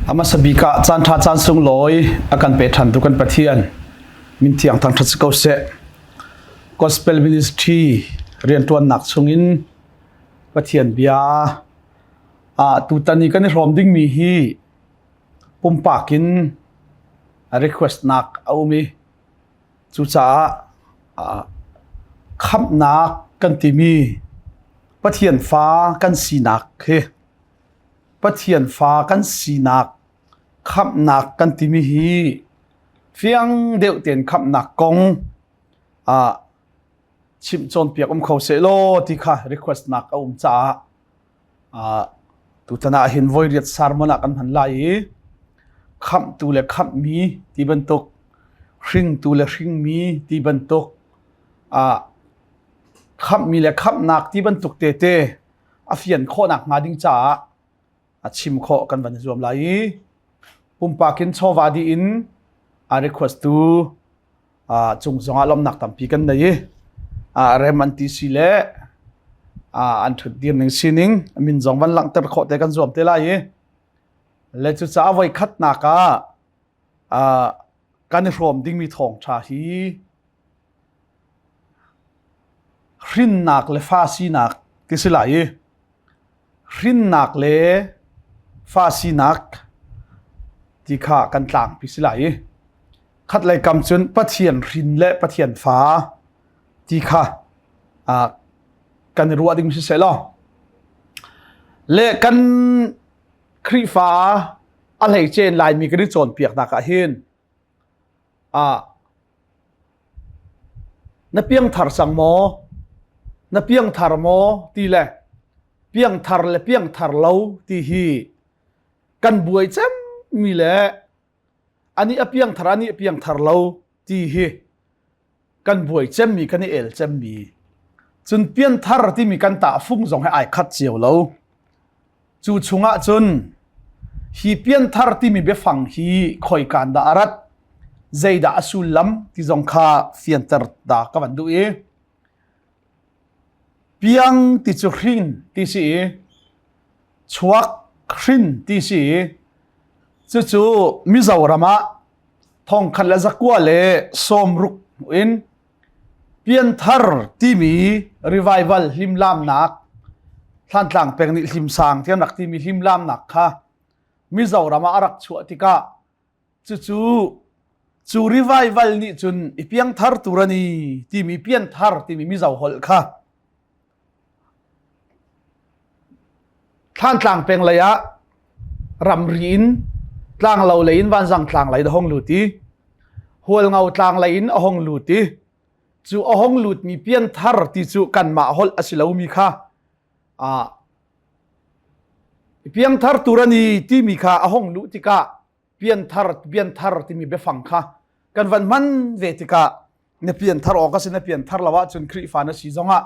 A hmasa bik ah caanṭha caan sunglawi a kan pe ṭhantu kan Pathian min thiang thangṭhat si ko seh. Gospel Ministry rianṭuannak chungin Pathian bia ah tutan i kan i hrawm dingmi hi pumpak in request nak a um i cucaah khamhnak kan timi Pathian fa kan sinak hi Pathian fa kan sinak khamhnak kan timi hi fiang deuh tein khamhnak kong ah chimh cawnpiak um kho seh law ti kha request nak a um caah tutan ah hin voi riat sermon ah kan hman lai i khamhtu le khamhmi ti bantuk hringtu le hringmi ti bantuk khamhmi le khamhnak ti bantuk tete a fian khawhnak hnga ding caah a chim khawh kan van i zuam lai i pumpak in chawva dih in a request tu cung zongah lawmhnak tampi kan nei i rem an ti si le an ṭhut dir ning sining min zong van langhter khawh te kan zuam te lai i le cucaah voi khatnak ah kan i hrawm dingmi thawngṭha hi hrinnak le fa sinak ti si lai i hrinnak le fa sinak ti kha kan tlangpi si lai i khatlei kam cun Pathian hrin le Pathian fa ti kha kan i ruah ding si seh law le kan Khrihfa a hleice Laimi kan i cawnpiaknak ah hin na piangthar cang maw na piangthar maw ti le piangthar le piangthar lo ti hi kan buai cemmi le ani a piangthar ani a piangthar lo ti hi kan buai cemmi kan i el cemmi cun pianthar timi kan tahfung zong he ai khat cio lo cu chungah cun hi pianthar timi biafang hi khoikan dah a rat zeidah a sullam ti zong kha fianter da ka van duh i piang ti cu hrin ti si i chuak hrin ti si i cucu Mizoram ah thongkhat le zakua le sawmruk in pianthar timi revival hlimlamnak Thlantlang peng nih hlimsang ti an rak timi hlimlamnak kha Mizoram ah a rak chuah tikah cucu cu revival nih cun i piangthar tur ani timi pianthar timi Mizo holh kha Thlantlang peng lei ah ramri in tlanglo lei in Vanzang tlang lei a hung lut i Hualngo tlang lei in a hung lut i cu a hung lutmi pianthar ti cu kanmah holh a si lomi kha piangthar tur ani timi kha a hung luh tikah pianthar pianthar timi biafang kha kan van hman ve tikah na pianthar awk a si na pianthar lo ahcun Khrihfa na si zongah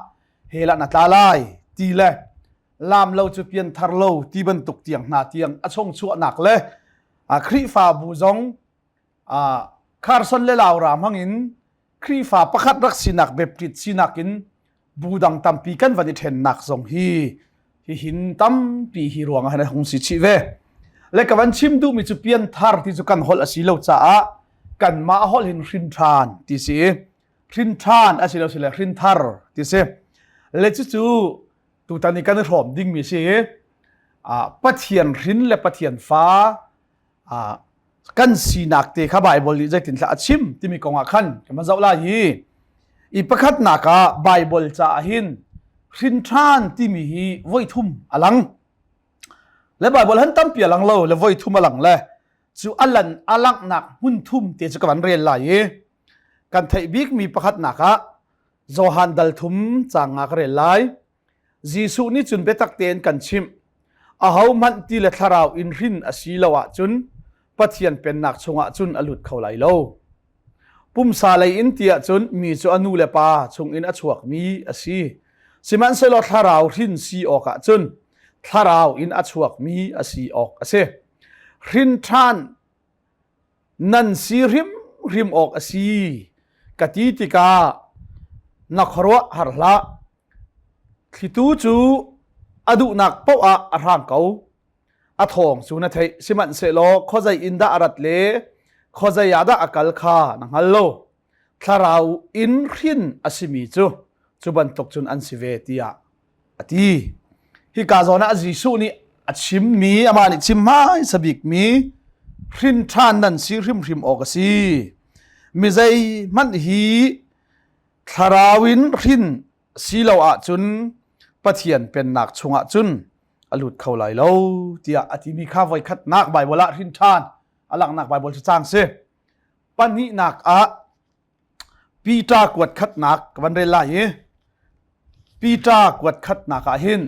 hell ah na tla lai ti le lam lo cu pianthar lo ti bantuk tiang hna tiang a chung chuahnak le Khrihfabu zong Carson le Laura hmangin Khrihfa pakhat rak sinak Baptist sinak in bu dang tampi kan van i ṭhennak zong hi hihin tampi hi ruang ah hin a hung si chih ve le ka van chim duhmi cu pianthar ti cu kan holh a si lo caah kanmah holh hin hrin ṭhan ti si hrin ṭhan a si lo si le hrin thar ti si le cucu tutan i kan i hrawm dingmi si Pathian hrin le Pathian fa kan sinak te kha Bible nih zeitinthlah a chim timi kong ah khan kan zoh lai hi i pakhatnak ah Bible caah hin hrin ṭhan timi hi voi thum a lang le Bible han tampi a lang lo le voi thum a lang le cu a lan a langhnak hmun thum te cu ka van rel lai i kan theih bikmi pakhatnak ah Johan dal thum caang nga ka rel lai Jesuh nih cun biatak tein kan chimh. Ahohmanh ti le thlarau in hrin a si lo ahcun Pathian pennak chungah cun a lut kho lai lo. Pumsa lei in ti ahcun mi cu a nu le pa chungin a chuakmi a si. Sihmanhsehlaw thlarau hrin si awkah cun thlarau in a chuakmi a si awk a si. Hrin ṭhan nan si hrimhrim awk a si ka ti tikah na khuaruah har hlah. Thlitu cu a duhnak paoh ah a hrang ko. A thawng cu na theih, sihmanhsehlaw khuazei in dah a rat le khuazei ah dah a kal kha na hngal lo. Thlarau in hrin a simi cu cu bantuk cun an si ve tiah a ti. Hika zawn ah Jesuh nih a chimmi, amah nih chim hmaisa bikmi hrin ṭhan nan si hrimhrim awk a si. Mi zeihmanh hi thlarau in hrin si lo ahcun Pathian pennak chungah cun a lut kho lai lo tiah a timi kha voikhatnak Baibal ah hrin ṭhan a langhnak Baibal cu cang si. Pahnihnak ah Peter kuat khatnak ka van rel lai i Peter kuat khatnak ah hin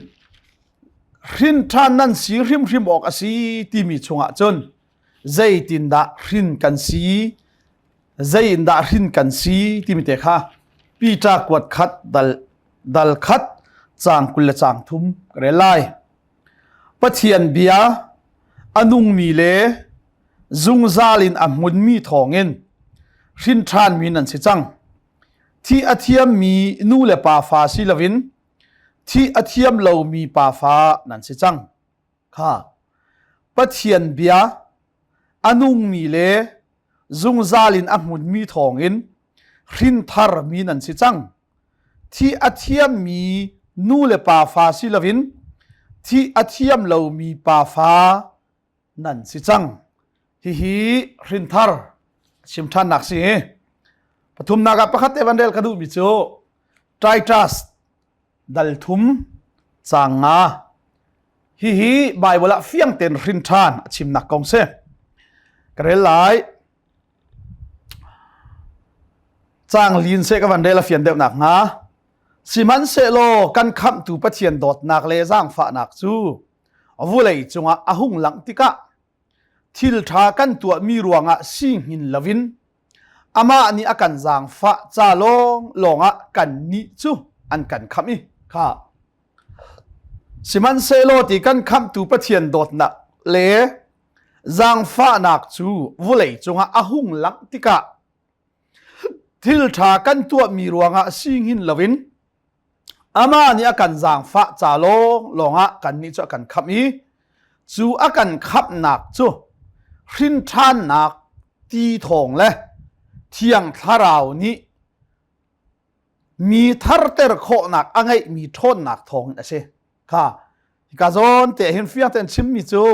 hrin ṭhan nan si hrimhrim awk a si timi chungah cun zeitindah hrin kan si zei in dah hrin kan si timi te kha Peter kuat khat dal dal khat caang 20 le caang thum ka rel lai. Pathian bia a nungmi le zungzal in a hmunmi thawngin hrin ṭhanmi nan si cang. Thih a thiammi nu le pa fa si loin thih a thiam lomi pa fa nan si cang. Kha Pathian bia a nungmi le zungzal in a hmunmi thawngin hrin tharmi nan si cang. Thih a thiammi nu le pa fa si loin thih a thiam lomi pa fa nan si cang. Hihi hrinthar chim ṭhannak si. Pathumnak ah pakhat te van rel ka duhmi cu Titus dal thum caang nga. Hihi Bible ah fiang tein hrin ṭhan a chimnak kong si. Ka rel lai. Caang lin seh ka van rel a fian deuh nak hnga. Sihmanhsehlaw kan khamhtu Pathian dawtnak le zaangfahnak cu vulei cungah a hung langh tikah thil ṭha kan tuahmi ruangah si hngin loin amah nih a kan zaangfah ca lawng lawngah kannih cu an kan khamh i kha sihmanhsehlaw ti kan khamhtu Pathian dawtnak le zaangfahnak cu vulei cungah a hung langh tikah thil ṭha kan tuahmi ruangah si hngin loin amah nih a kan zaangfah ca lawng lawngah kannih cu a kan khamh i cu a kan khamhnak cu hrinṭhannak ti thawng le thiang thlarau nih mi tharter khawhnak a ngeihmi ṭhawnnak thawngin a si kha hika zawn te hin fiang tein chimmi cu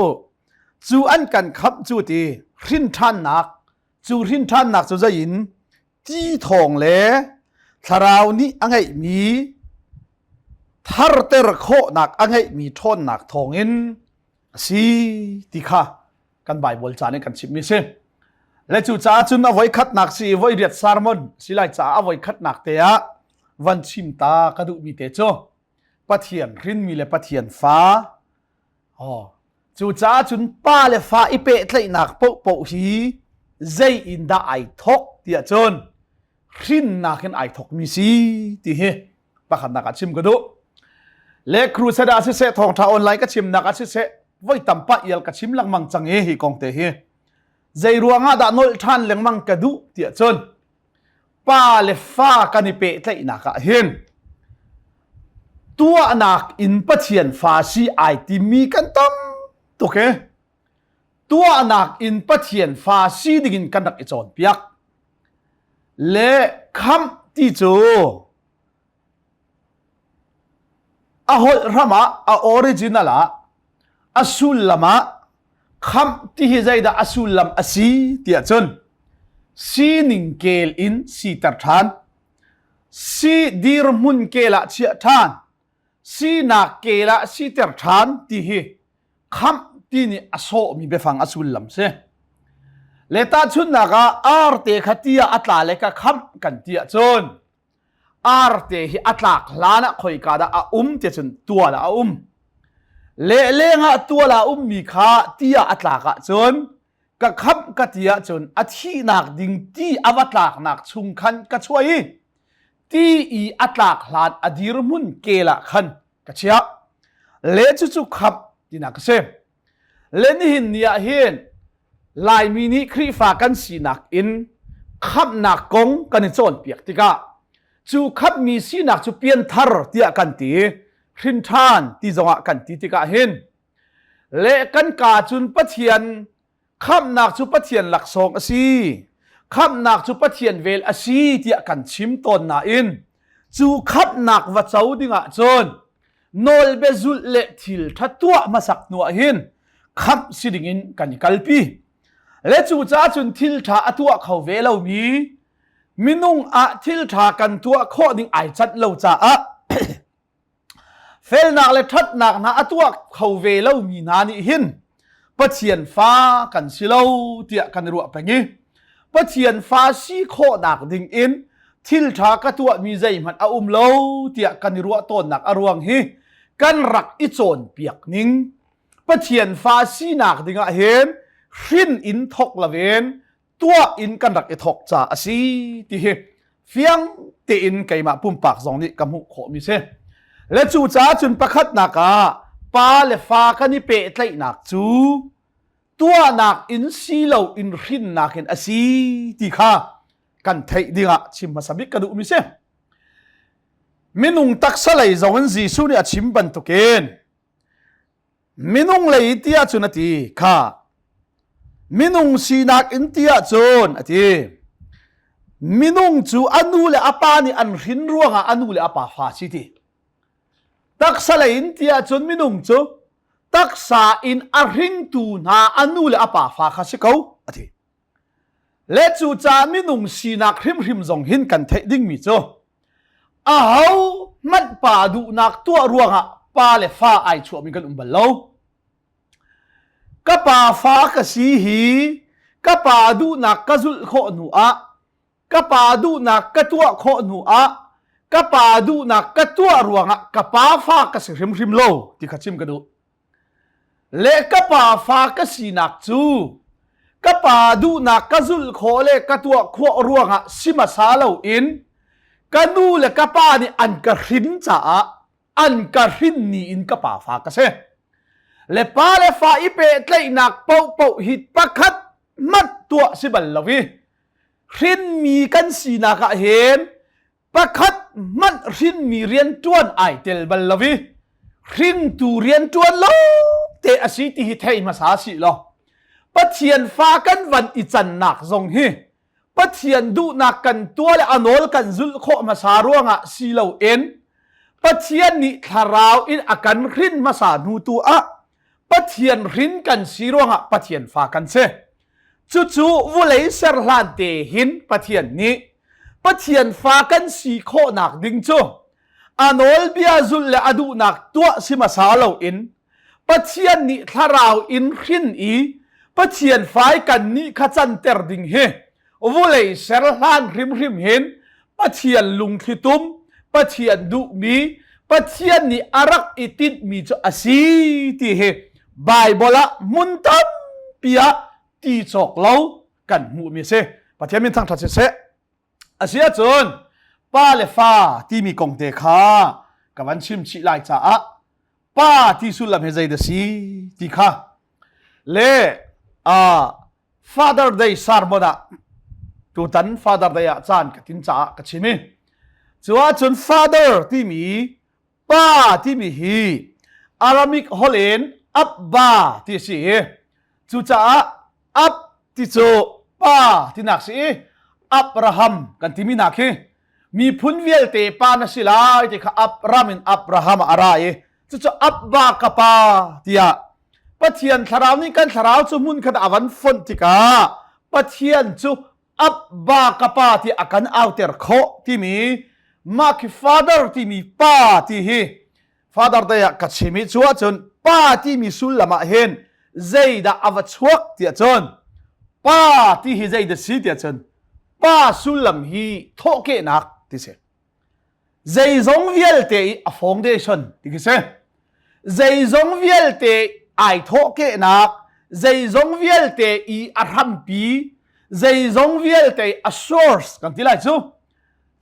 cu an kan khamh cu ti hrinṭhannak cu hrinṭhannak cu zei in ti thawng le thlarau nih a ngeihmi tharter khawhnak a ngeihmi ṭhawnnak thawngin a si ti kha kan Bible ca nih kan chimhmi si. Le cu caah cun a voi khatnak si voi riat sermon si lai caah a voi khatnak te ah van chim ta ka duhmi te cu Pathian hrinmi le Pathian fa oh Cucaah cun pa le fa i pehtlaihnak paohpaoh hi zei in dah ai thawk tiah cun hrinnak in ai thawkmi si ti hi pakhatnak ah chim ka duh. Le crusade ah siseh thawngṭha online ka chimnak ah siseh voi tampa ial ka chim lengmang cang i hi kong te hi zei ruangah dah nolh ṭhan lengmang ka duh tiah cun pa le fa kan i pehtlaihnak ah hin tuahnak in Pathian fa si ai timi kan tam tuk e tuahnak in Pathian fa si dingin kan rak i cawnpiak le khamh ti cu A holh hram ah a original ah a sullam ah khamh ti hi zeidah a sullam a si tiah cun sining kel in siter ṭhan si dirhmun kel ah chiah ṭhan sinak kel ah siter ṭhan ti hi khamh ti nih a sawhmi biafang a sullam si. Le tahchunhnak ah arte kha ti ah a tla le ka khamh kan ti ahcun arte hi a tlak hlan ah khoika dah a um ti cun tual ah a um le leng ah tual ah ummi kha ti ah a tlak ahcun ka khamh ka ti ahcun a thihnak ding ti a va tlaknak chung khan ka chuah i ti i a tlak hlan a dirhmun kel ah khan ka chiah le cucu khamh tinak ka si Le nihin ni ah hin Laimi nih Khrihfa kan sinak in khamhnak kong kan i cawnpiak tikah cu khamhmi sinak cu pianthar tiah kan ti, hrinṭhan ti zongah kan ti tikah hin. Le kan ka cun Pathian khamhnak cu Pathian laksawng a si. Khamhnak cu Pathian vel a si tiah kan chim tawn nain cu khamhnak va co dingah cun nawlbia zulh le thil ṭha tuah hmasak hnuah hin khamh si dingin kan i kalpi. Le cucaah cun thil ṭha a tuah kho ve lomi minung ah thil ṭha kan tuah khawh ding ai canh lo caah felnak le ṭhatnak hna a tuah kho ve lomi hna nih hin Pathian fa kan si lo tiah kan i ruah peng i Pathian fa si khawhnak ding in thil ṭha ka tuahmi zeihmanh a um lo tiah kan i ruah tawnnak a ruang hi kan rak i cawnpiak ning Pathian fa sinak dingah hin hrin in thok loin tuah in kan rak i thok ca a si ti hi fiang tein keimah pumpak zong nih ka hmuh khawhmi si. Le cu caah cun pakhatnak ah pa le fa kan i pehtlaihnak cu tuahnak in si lo in hrinnak in a si ti kha kan theih dingah chim hmasa bik ka duhmi si. Minung taksa lei zong in Jesuh nih a chim bantukin Minung lei ti ahcun a ti kha minung sinak in ti ahcun a ti minung cu a nu le a pa nih an hrin ruangah a nu le a pa fa si ti taksa lei in ti ahcun minung cu taksa in a hringtu hna a nu le a pa fa kha si ko a ti Le cucaah minung sinak hrimhrim zong hin kan theih dingmi cu aho hmanh pa duhnak tuah ruangah pa le fa ai chuahmi kan um bal lo. Ka pa fa ka si hi ka pa duhnak ka zulh khawh hnu ah ka pa duhnak ka tuah khawh hnu ah ka pa duhnak ka tuah ruangah ka pa fa ka si hrimhrim lo ti kha chim ka duh. Le ka pa fa ka sinak cu ka pa duhnak ka zulh khawh le ka tuah khawh ruangah si hmasa loin ka nu le ka pa nih an ka hrin caah an ka hrin ni in ka pa fa ka si. Le pa le fa i pehtlaihnak paohpaoh hi pakhat hmanh tuah si bal lo i hrinmi kan sinak ah hin pakhat hmanh hrinmi rianṭuan ai tel bal lo i hringtu rianṭuan lo te a si ti hi thei hmasa si law Pathian fa kan van i cannak zong hi Pathian duhnak kan tuah le a nawl kan zulh khawh hmasa ruangah si loin Pathian nih thlarau in a kan hrin hmasa hnu tu ah Pathian hrin kan si ruangah Pathian fa kan si. Cucu vulei ser hlan te hin Pathian nih Pathian fa kan si khawhnak ding cu a nawlbia zulh le a duhnak tuah si hmasa loin Pathian nih thlarau in hrin i Pathian fai kan nih kha canter ding hi vulei ser hlan hrimhrim hin Pathian lungthlitum Pathian duhmi Pathian nih a rak i tinhmi cu a si ti hi Baibal ah hmun tampi ah ti cawk lo kan hmuhmi a si. Pathian min thangṭhat siseh. A si ahcun pa le fa timi kong te kha ka van chim chih lai caah pa ti sullam hi zei dah si ti kha le uh, Father Day sermon ah tutan Father Day ah caan ka tin caah ka chim i cu ahcun Father timi pa timi hi Aramic holh in Abba ti a si i cucaah Ab ti cu pa tinak si i Abraham kan timi hna khi miphun vialte pa na si lai ti kha Abram in Abraham ah a ra i cucu Abba ka pa tiah Pathian thlarau nih kan thlarau cu hmun khat a van fonh tikah Pathian cu Abba ka pa ti a kan auter khawh timi mah khi father timi pa ti hi father day ah ka chim i cu ahcun pa timi sullam ah hin zeidah a va chuak tiah cun pa ti hi zeidah si tiah cun pa sullam hi thawhkehnak ti si Zeizong vialte i a foundation ti khi si. Zeizong vialte ai thawhkehnak, zeizong vialte i a hrampi, zeizong vialte a source kan ti lai cu.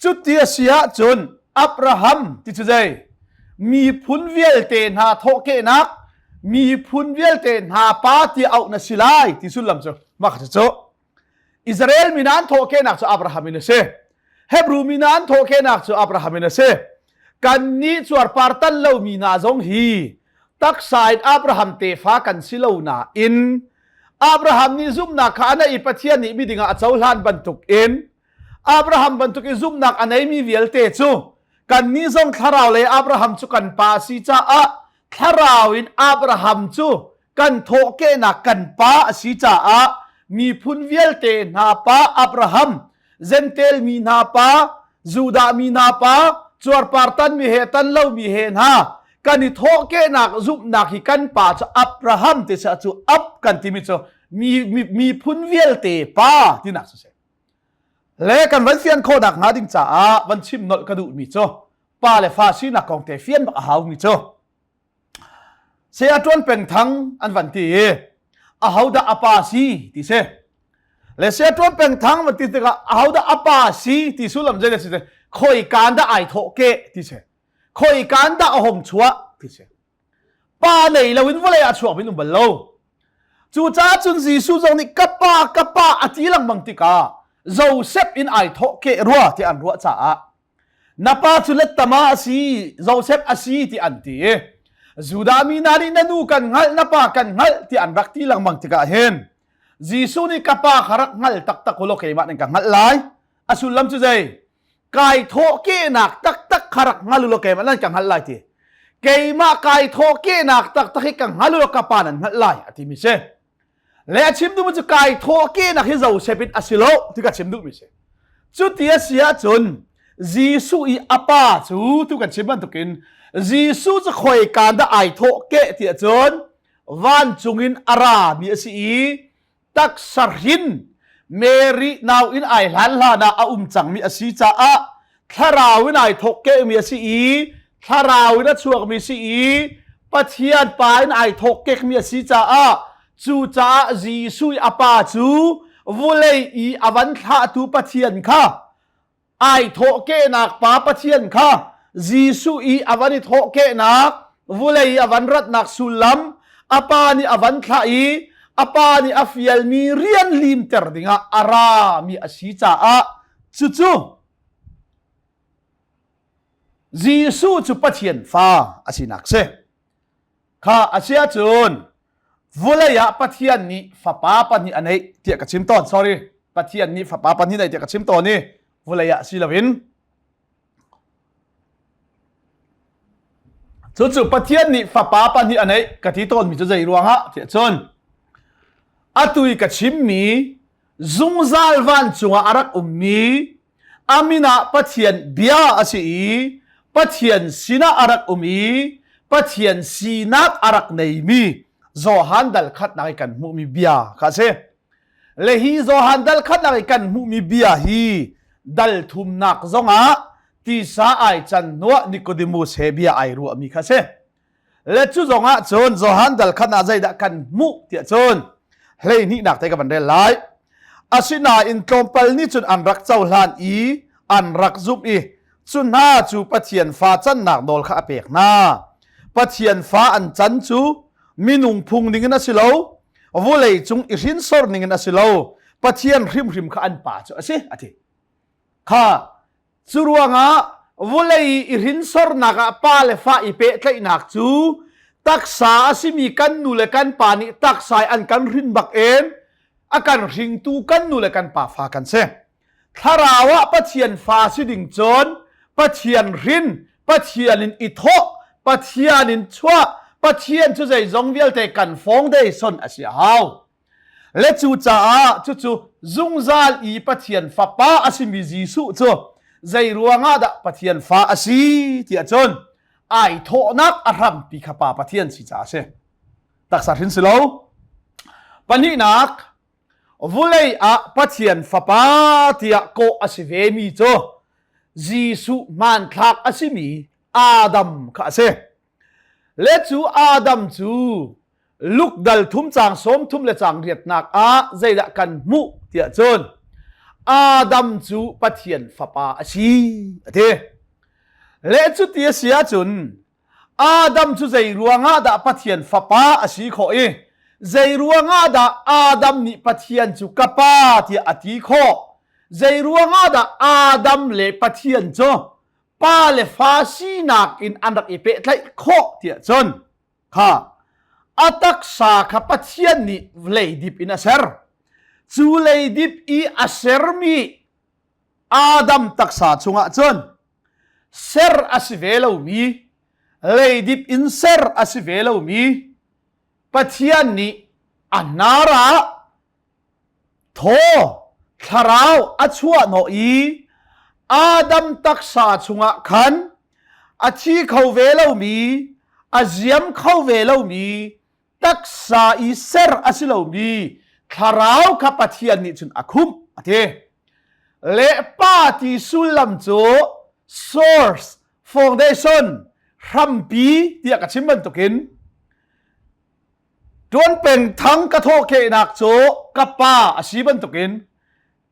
Cuti a si ahcun Abraham ti cu zei? Miphun vialte hna thawhkehnak, miphun vialte hna pa ti auh na si lai ti sullam cu mah kha cu. Israel mi hna an thawhkehnak cu Abraham in a si. Hebrew mi hna an thawhkehnak cu Abraham in a si. Kannih cuarpar tan lomi hna zong hi Taksa in Abraham tefa kan si lo nain Abraham nih zumhnak kha a neih i Pathian nih miding ah a cohlan bantuk in Abraham bantuk i zumhnak a neimi vialte cu kannih zong thlarau lei Abraham cu kan pa a si caah thlarau in Abraham cu kan thawhkehnak kan pa a si caah miphun vialte hna pa Abraham Gentel mi hna pa Judah mi hna pa cuarpar tan mi he tan lo mi he hna kan i thawhkehnak zumhnak hi kan pa cu Abraham ti cu ab kan timi cu mi miphun vialte pa tinak si le kan van fian khawhnak hnga ding caah van chim nolh ka duhmi cu pa le fa sinak kong te fian bak a haumi cu saya ṭuan peng thang an van ti i ahodah a pa si ti si le saya ṭuan peng thang van ti tikah ahodah a pa si ti sullam zei si khoi kaan dah ai thawh ke ti si khoi kaan dah a hong chuah ti si Pa nei loin vawlei ah chuak min um bal lo. Cucaah cun Jesuh zong nih ka pa ka pa a ti lengmang tikah Joseph in ai thawh keh rua ti an ruah caah na pa cu lettama a si Joseph a si ti an ti i Judah mi hna nih na nu kan hngalh na pa kan hngalh ti an rak ti lengmang tikah hin Jesuh nih ka pa kha rak hngal taktak u law keimah nih ka hngalh lai a sullam cu zei Kai thawhkehnak taktak kha rak hngal u law keimah nan ka hngalh lai ti. Keimah kai thawhkehnak taktak hi ka hngal u law ka pa nan hngalh lai a timi si. Le a chim duhmi cu kai thawhkehnak hi Joseph in a si lo ti ka chim duhmi si. Cuti a si ahcun Jesuh i a pa cu tu kan chim bantukin Jesuh cu khoikaan dah ai thawhkeh ti ahcun vancung in a rami a si i taksa hrin Mary nau in ai hlan hlan ah a um cangmi a si caah thlarau in ai thawk kehmi a si i thlarau in a chuakmi si i Pathian pa in ai thawk kekmi a si caah cucaah Jesuh i a pa cu vulei i a van thlahtu Pathian kha ai thawhkehnak pa Pathian kha Jesuh i a van i thawhkehnak vulei i a van ratnak sullam a pa nih a van thlah i a pa nih a fialmi rian limter dingah a rami a si caah cucu Jesuh cu Pathian fa a sinak si. Kha a si ahcun vulei ah Pathian nih fapa pahnih a neih tiah ka chim tawn. Sorry. Pathian nih fapa pahnih neih tiah ka chim tawn i vulei ah si loin cucu Pathian nih fapa pahnih a neih ka ti tawnmi cu zei ruangah tiah cun atu i ka chimmi zungzal vancung ah a rak ummi A min ah Pathian bia a si i Pathian sinah a rak um i Pathian sinak a rak neimi Johan dal khatnak i kan hmuhmi bia kha a si. Le hi Johan dal khatnak i kan hmuhmi bia hi dal thumnak zongah tisa ai can hnuah Nicodemus he bia ai ruahmi kha a si. Le cu zongah cun Johan dal khat ah zeidah kan hmuh tiah cun hleihnihnak te ka van rel lai. Asinain tlawmpal nih cun an rak cohlan i an rak zumh i cu hna cu Pathian fa cannak nawl kha a pek hna. Pathian fa an can cu minung phung ningin a si lo, vawlei cung i hrinsor ningin a si lo, Pathian hrimhrim kha an pa cu a si, a ti. Kha Cu ruangah vawlei i hrinsornak ah pa le fa i pehtlaihnak cu taksa a simi kan nu le kan pa nih taksa i an kan hrin bak in a kan hringtu kan nu le kan pa fa kan si. Thlarau ah Pathian fa si ding cun Pathian hrin, Pathian in i thawh, Pathian in chuah, Pathian cu zeizong vialte kan foundation a si a hau. Le cucaah cucu zungzal i Pathian Fapa a simi Jesuh cu zei ruangah dah Pathian fa a si tiah cun ai thawhnak a hrampi kha Pa Pathian si caah a si. Taksa hrin si lo. Pahnihnak, vulei ah Pathian Fapa tiah kawh a si vemi cu Jesuh hmanthlak a simi Adam kha a si. Le cu Adam cu Luke dal thum caang 30 le caang riatnak ah zeidah kan hmuh tiah cun Adam cu Pathian fapa a si a ti. Le cuti a si ahcun Adam cu zei ruangah dah Pathian fapa a si khawh i zei ruangah dah Adam nih Pathian cu ka pa tiah a ti khawh zei ruangah dah Adam le Pathian cu pa le fa sinak in an rak i pehtlaih khawh tiah cun. Kha a taksa kha Pathian nih leidip in a ser. Cu leidip i a sermi Adam taksa chungah cun ser a si ve lomi leidip in ser a si ve lomi Pathian nih a hnar ah thaw thlarau a chuahhnawh i Adam taksa chungah khan a thi kho ve lomi a ziam kho ve lomi taksa i ser a si lomi thlarau kha Pathian nih cun a khumh a ti. Le pa ti sullam cu source foundation hrampi tiah ka chim bantukin Tuan peng thang ka thawhkhehnak cu ka pa a si bantukin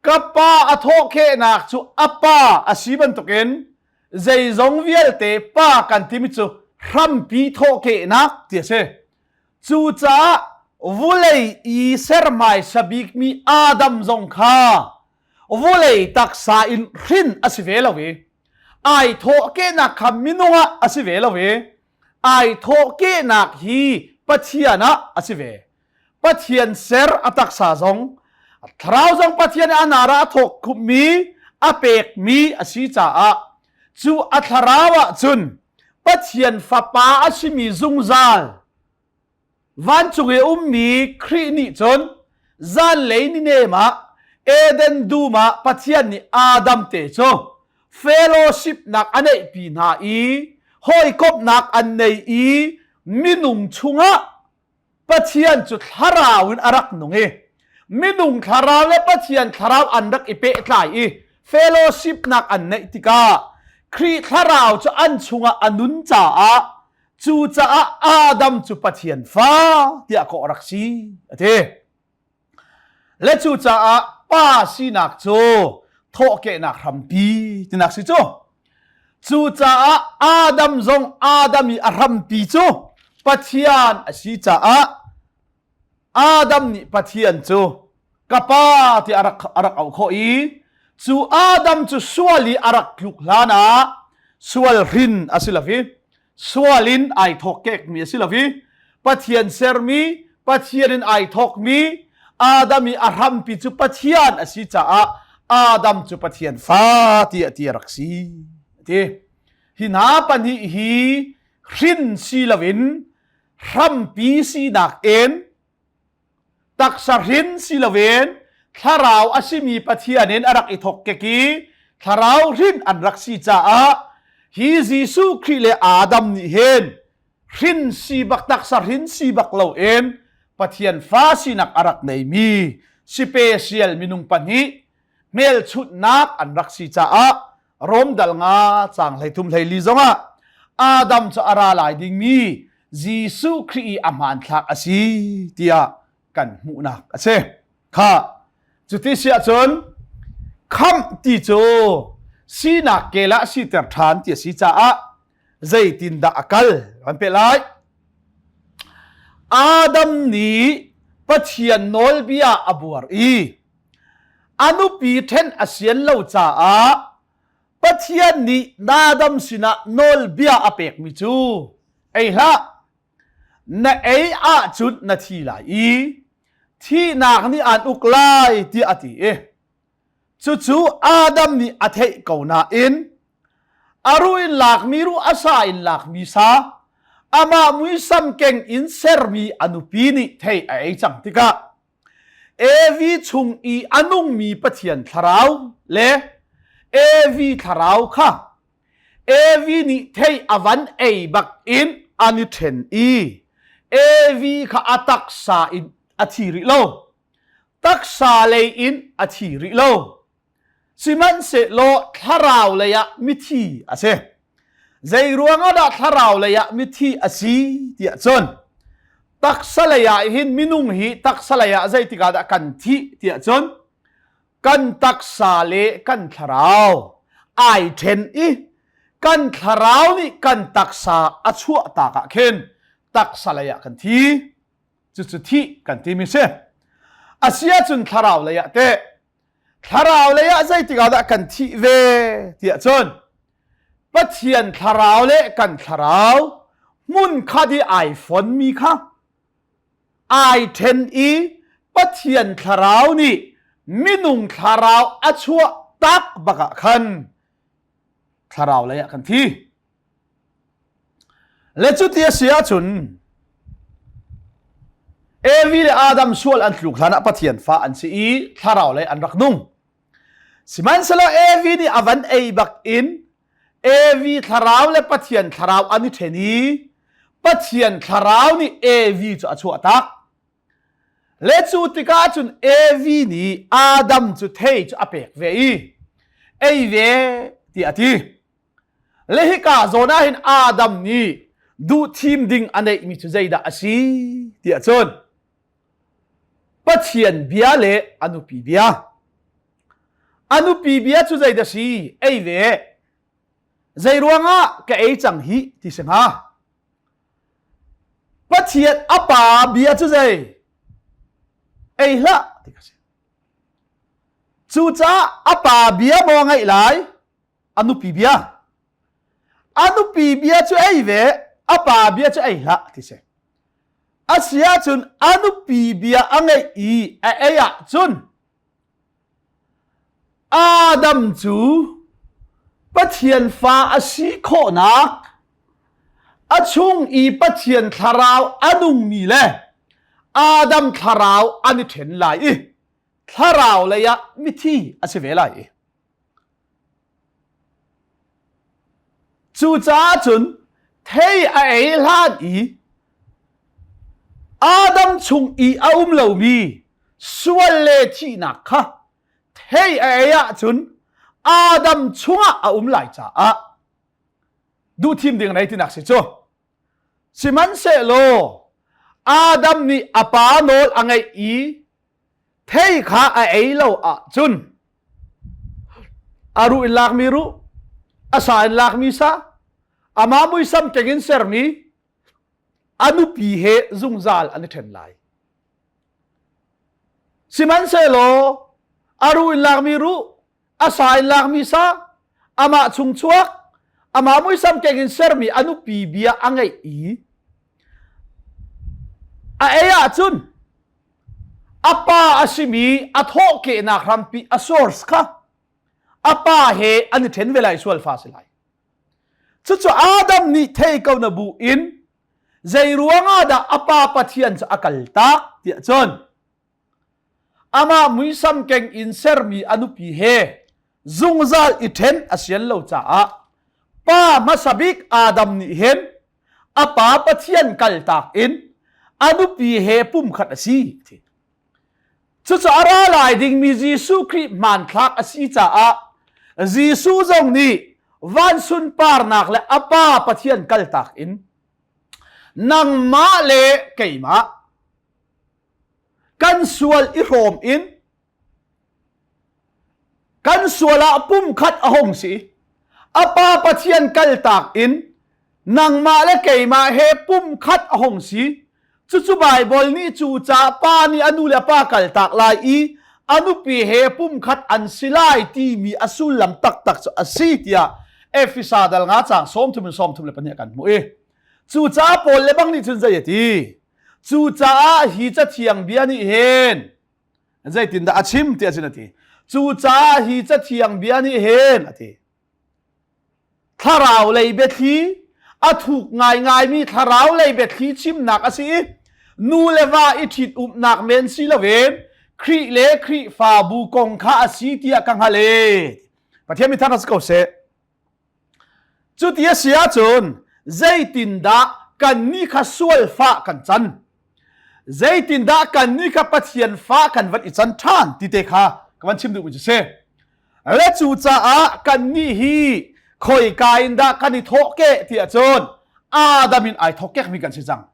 ka pa a thawhkhehnak cu a pa a si bantukin zeizong vialte pa kan timi cu hrampi thawhkhehnak ti a si. Cucaah vulei i ser hmaisa bikmi Adam zong kha vulei taksa in hrin a si ve lo i ai thawhkehnak kha minung ah a si ve lo i ai thawhkehnak hi Pathian ah a si ve. Pathian ser a taksa zong thlarau zong Pathian a nara a thawk khupmi a pekmi a si caah cu a thlarau ah cun Pathian fapa a simi zungzal Vancung i ummi Khrih nih cun zanlei ni nem ah Eden dum ah Pathian nih Adam te cu fellowship nak a neihpi hna i hawikomhnak an nei i minung chungah Pathian cu thlarau in a rak nung i minung thlarau le Pathian thlarau an rak i pehtlai i fellowship nak an neih tikah Khrih thlarau cu an chungah a nun caah Cucaah Adam cu Pathian fa tiah kawh rak si a ti. Le cucaah pa sinak cu thawhkehnak hrampi tinak si cu. Cucaah Adam zong Adam i a hrampi cu Pathian a si caah Adam nih Pathian cu ka pa tiah a rak, a rak auh khawh i cu Adam cu sual i a rak tluk hlan ah sual hrin a si lo i sual in ai thawk kekmi a si lo i Pathian sermi Pathian in ai thawkmi Adam i a hrampi cu Pathian a si caah Adam cu Pathian fa tiah ti a rak si ti hi hna pahnih hi hrin si loin hrampi sinak in taksa hrin si loin thlarau a simi Pathian in a rak i thawk kek i thlarau hrin an rak si caah hi Jesuh Khrih le Adam nih hin hrin si bak taksa hrin si bak loin Pathian fa sinak a rak neimi special minung pahnih hmelchunhnak an rak si caah Rom dal nga cang 13 hlei li zongah Adam cu a ra lai dingmi Jesuh Khrih i a hmanthlak a si tiah kan hmuhnak a si. Kha cuti si ahcun khamh ti cu sinak kel ah siter ṭhan ti a si caah zeitindah a kal kan peh lai. Adam nih Pathian nawlbia a buar i A nupi ṭhen a sian lo caah Pathian nih Adam sinah nawlbia a pekmi cu ei hlah, na ei ahcun na thi lai i thihnak nih aan uk lai tiah a ti i cucu Adam nih a theih ko nain a ruh in lakmi ruh a sa in lakmi sa amah muisam keng in sermi a nupi nih thei a ei cang tikah Evi chung i a nungmi Pathian thlarau le Evi thlarau kha Evi nih thei a van ei bak in an i ṭhen i Evi kha a taksa in a thi rih lo. Taksa lei in a thi rih lo. Sihmanhsehlaw thlarau lei ah mithi a si. Zei ruangah dah thlarau lei ah mithi a si tiah cun taksa lei ah hin minung hi taksa lei ah zeitik ah dah kan thih tiah cun kan taksa le kan thlarau ai ṭhen i kan thlarau nih kan taksa a chuah tak ah khin taksa lei ah kan thi. Cucu thih kan timi si. A si ahcun thlarau lei ah teh Thlarau lei ah zeitik ah dah kan thih ve tiah cun Pathian thlarau le kan thlarau Hmun khat i ai fonmi kha ai ṭhen i Pathian thlarau nih minung thlarau a chuah tak bak ah khan thlarau lei ah kan thi. Le cuti a si ahcun Evi le Adam sual an tluk hlan ah Pathian fa an si i thlarau lei an rak nung. Sihmanhsehlaw Evi nih a van ei bak in Evi thlarau le Pathian thlarau an i ṭhen i Pathian thlarau nih Evi cu a chuahtak. Le cu tikah cun Evi nih Adam cu thei cu a pek ve i ei ve tiah a ti. Le hika zawn ah hin Adam nih duhthim ding a neihmi cu zeidah a si tiah cun Pathian bia le a nupi bia. A nupi bia cu zeidah si? Ei ve. Zei ruangah ka ei cang hi ti si hnga. Pathian a pa bia cu zei? Ei hlah ti ka si. Cucaah a pa bia maw ngaih lai? A nupi bia. A nupi bia cu ei ve, a pa bia cu ei hlah ti si. A si ahcun a nupi bia a ngeih i a ei ahcun Adam cu Pathian fa a si khawhnak a chung i Pathian thlarau a nungmi le Adam thlarau an i ṭhen lai i thlarau lei ah mithi a si ve lai i Cucaah cun thei a ei hlan i Adam chung i a um lomi sual le thihnak kha thei a ei ahcun Adam chungah a um lai caah duhthim ding nei tinak si cu. Sihmanhsehlaw Adam nih a pa nawl a ngeih i thei kha a ei lo ahcun a ruh in lakmi ruh a sa in lakmi sa amah muisam keng in sermi a nupi he zungzal an i ṭhen lai sihmanhsehlaw a ruh in lakmi ruh a sa in lakmi sa amah chung chuak amah muisam keng in sermi a nupi bia a ngeih i a ei ahcun a pa a simi a thawhkehnak hrampi a source kha a pa he an i ṭhen ve lai sual fa si lai cucu Adam nih thei ko na bu in zei ruangah dah a pa Pathian cu a kaltak tiah cun Amah muisam keng in sermi a nupi he zungzal i ṭhen a sian lo caah pa hmasa bik Adam nih hin a pa Pathian kaltak in a nupi he pumkhat a si. Cucu a ra lai dingmi Jesuh Khrih hmanthlak a si caah Jesuh zong nih van sunparnak le a pa Pathian kaltak in nangmah le keimah Kan sual i hrawm in kan sual ah pumkhat a hung si. A pa Pathian kaltak in nangmah le keimah he pumkhat a hung si. Cucu Baibal nih cu ca pa nih a nu le pa kaltak lai i a nupi he pumkhat an si lai timi a sullam taktak cu a si tiah Efesa dal nga caang 34 in 32 kan hmuh i cucaah Paul le bang nih cun zei a ti? Cucaah hi cathiang bia nih hin zeitindah a chim tiah cun a ti. Cucaah hi cathiang bia nih hin a ti. Thlarau lei biathli a thuk ngaingaimi thlarau lei biathli chimnak a si i nu le va i ṭhitumnak men si loin Khrih le Khrihfabu kong kha a si tiah ka hngalh e. Pathian mi thar si ko seh. Cuti a si ahcun zeitindah kannih kha sual fah kan can? Zeitindah kannih kha Pathian fa kan van i can ṭhan ti te kha ka van chim duhmi cu si. Le cucaah kannih hi khoika in dah kan i thawhkeh ti ahcun Adam in ai thawkkekmi kan si cang.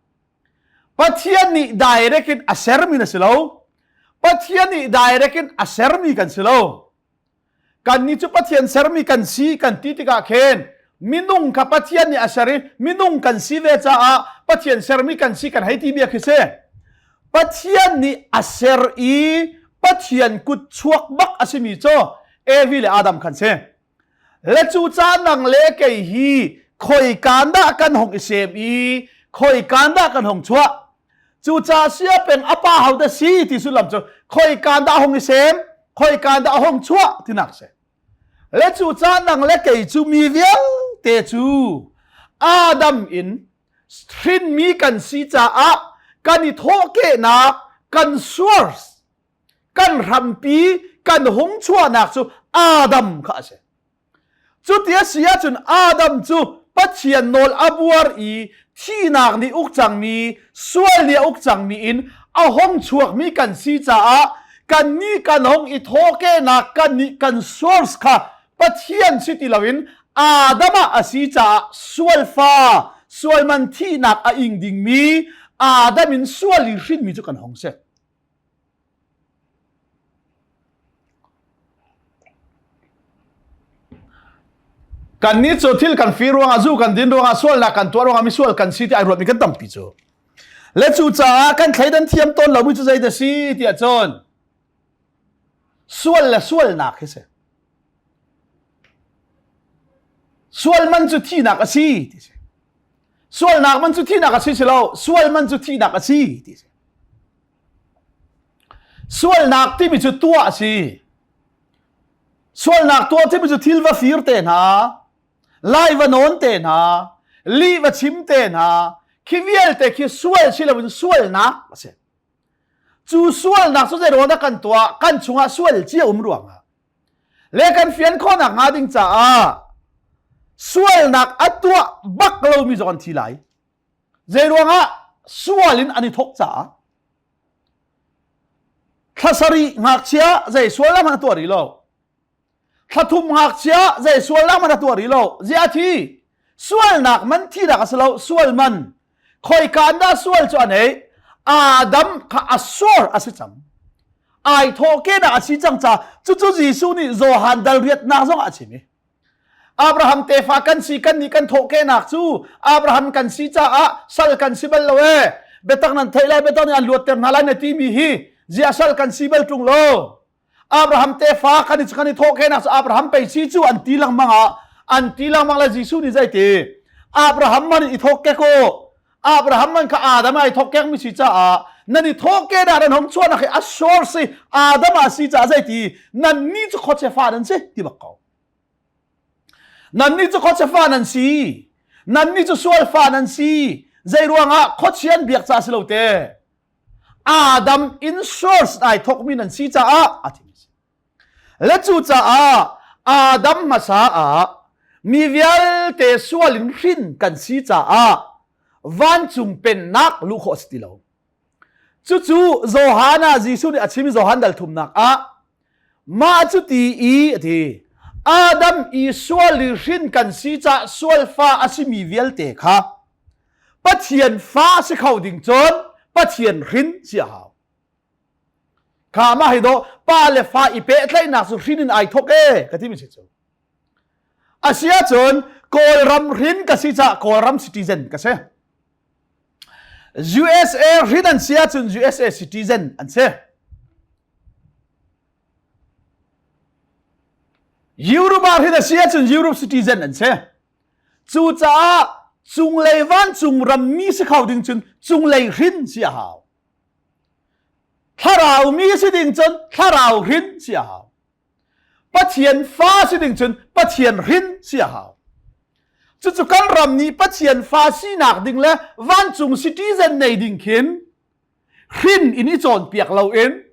Pathian nih direct in a sermi na si lo. Pathian nih direct in a sermi kan si lo. Kannih cu Pathian sermi kan si kan ti tikah khin minung kha Pathian nih a ser i minung kan si ve caah Pathian sermi kan si kan hei ti bia khi si. Pathian nih a ser i Pathian kut chuak bak a simi cu Evi le Adam khan si. Le cu ca nang le kei hi Khoi kaan dah kan hong i sem i khoi kaan dah kan hong chuah? Cucaah siapeng a pa ho dah si ti sullam cu khoi kaan dah hong i sem, khoi kaan dah hong chuah tinak si. Le cucaah nang le kei cu mi vialte cu Adam in hrinmi kan si caah kan i thawhkehnak kan source kan hrampi kan hung chuahnak cu Adam kha a si. Cuti a si ahcun Adam cu Pathian nawl a buar i thihnak nih uk cangmi, sual nih a uk cangmi in a hung chuakmi kan si caah kannih kan hung i thawhkehnak kannih kan source kha Pathian si ti loin Adam ah a si caah sualfa, sualman thihnak a ing dingmi Adam in sual i hrinmi cu kan hung si. Kannih cu thil kan fir ruangah zu kan din ruangah sualnak kan tuah ruangah misual kan si ti ai ruatmi kan tampi cu. Le cu caah kan thleidan thiam tawn lomi cu zei dah si tiah cun sual le sualnak hi si. Sual man cu thihnak a si ti si. Sualnak man cu thihnak a si si lo, sual man cu thihnak a si ti si. Sualnak timi cu tuah a si. Sualnak tuah timi cu thil va fir te hna, lai va nawn te hna, lih va chim te hna, khi vialte khi sual si loin sualnak a si. Cu sualnak cu zeiruang dah kan tuah? Kan chungah sual cia um ruangah. Le kan fian khawhnak hnga ding caah sualnak a tuah bak lomi zong an thi lai. Zeiruangah sual in an i thawk caah thla sarih ngakchia zei sual hmanh a tuah rih lo. Thla thum ngakchia zei sualnak hmanh a tuah rih lo. Ziah thi? Sualnak man thinak a si lo, sual man. Khoika an dah sual cu a neih? Adam kha a suar a si cang. Ai thawh ke dah a si cang ca cucu Jesuh nih Johan dal riatnak zong ah a chim i Abraham tefa kan si kan nih kan thawhkehnak cu Abraham kan si caah sal kan si bal lo ee biatak nan theih lai biatak nih an luatter hna lai na timi hi ziah sal kan si bal ṭung lo Abraham tefa kan i kan i thawhkehnak cu Abraham pei si cu an ti lengmang ah an ti lengmang le Jesuh nih zei ti Abraham man i thawk ke ko Abraham man kha Adam ai thawk kek mi si caah nan i thawk ke dah nan hong chuahnak hi a source si Adam a si caah zei ti nan ni cu khuachia fa nan si ti bak ko Nannih cu khuachia fa nan si. Nannih cu sual fa nan si. Zei ruangah khuachia an biak caah si lo te. Adam in source ai thokmi nan si caah a thim si. Le cu caah Adam hmasa ah mi vialte sual in hrin kan si caah vancung pennak luh khawh a si ti lo. Cucu Johan ah Jesuh nih a chim i Johan dal thumnak ah mah cu ti i a ti Adam i sual i hrin kan si cah sual fa a simi vialte kha Pathian fa si kho ding cun Pathian hrin si a hau. Kha mah hi dawh pa le fa i pehtlaihnak cu hrin in ai thawk e ka ti mi si cu. Asiahcun Kawlram hrin ka si cah Kawlram citizen ka si. USA hrin an si ahcun USA citizen an si. Europe ah hrin a si ahcun Europe citizen an si. Cucaah cunglei vancung rammi si kho ding cun cunglei hrin si a hau. Thlarau mi si ding cun thlarau hrin si a hau. Pathian fa si ding cun Pathian hrin si a hau. Cucu kan ram nih Pathian fa sinak ding le vancung citizen nei ding khin hrin in i cawnpiak loin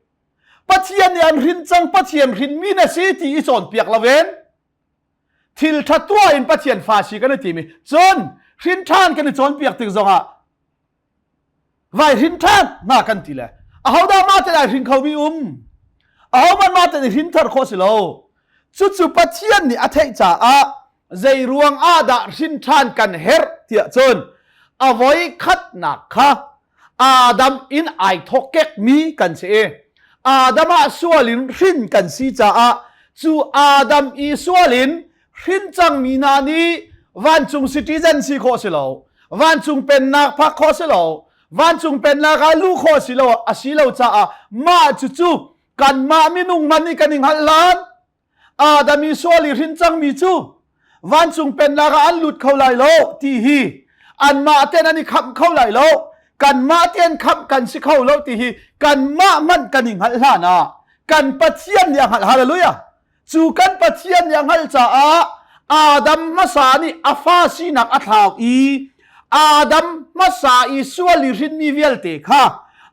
Pathian nih an hrin cang Pathian hrinmi na si ti i cawnpiak loin thil ṭha tuah in Pathian fa si kan i timi cun hrin ṭhan kan i cawnpiak tik zongah Vai hrin ṭhan hna kan ti le ahodah mah te ai hrin khomi um ahohmanh mah te hrin thar khawh si lo cucu Pathian nih a theih caah zei ruang ah dah hrin ṭhan kan herh tiah cun a voi khatnak kha Adam in ai thawk kekmi kan si i Adam ah sual in hrin kan si caah cu Adam i sual in hrin cangmi hna nih vancung citizen si khawh si lo vancung pennak phak khawh si lo vancung pennak ah luh khawh si lo a si lo caah mah cucu kanmah minung man nih kan i hngalh lan Adam i sual i hrin cangmi cu. Vancung pennak ah an lut kho lai lo ti hi anmah ten an i khamh kho lai lo. Kanmah ten khamh kan si kho lo ti hi kanmah hmanh kan i hngalh hlan ah kan Pathian nih a hngalh. Hallelujah. Cu kan Pathian nih a hngalh caah Adam hmasa nih a fa sinak a thlau i Adam hmasa i sual i hrinmi vialte kha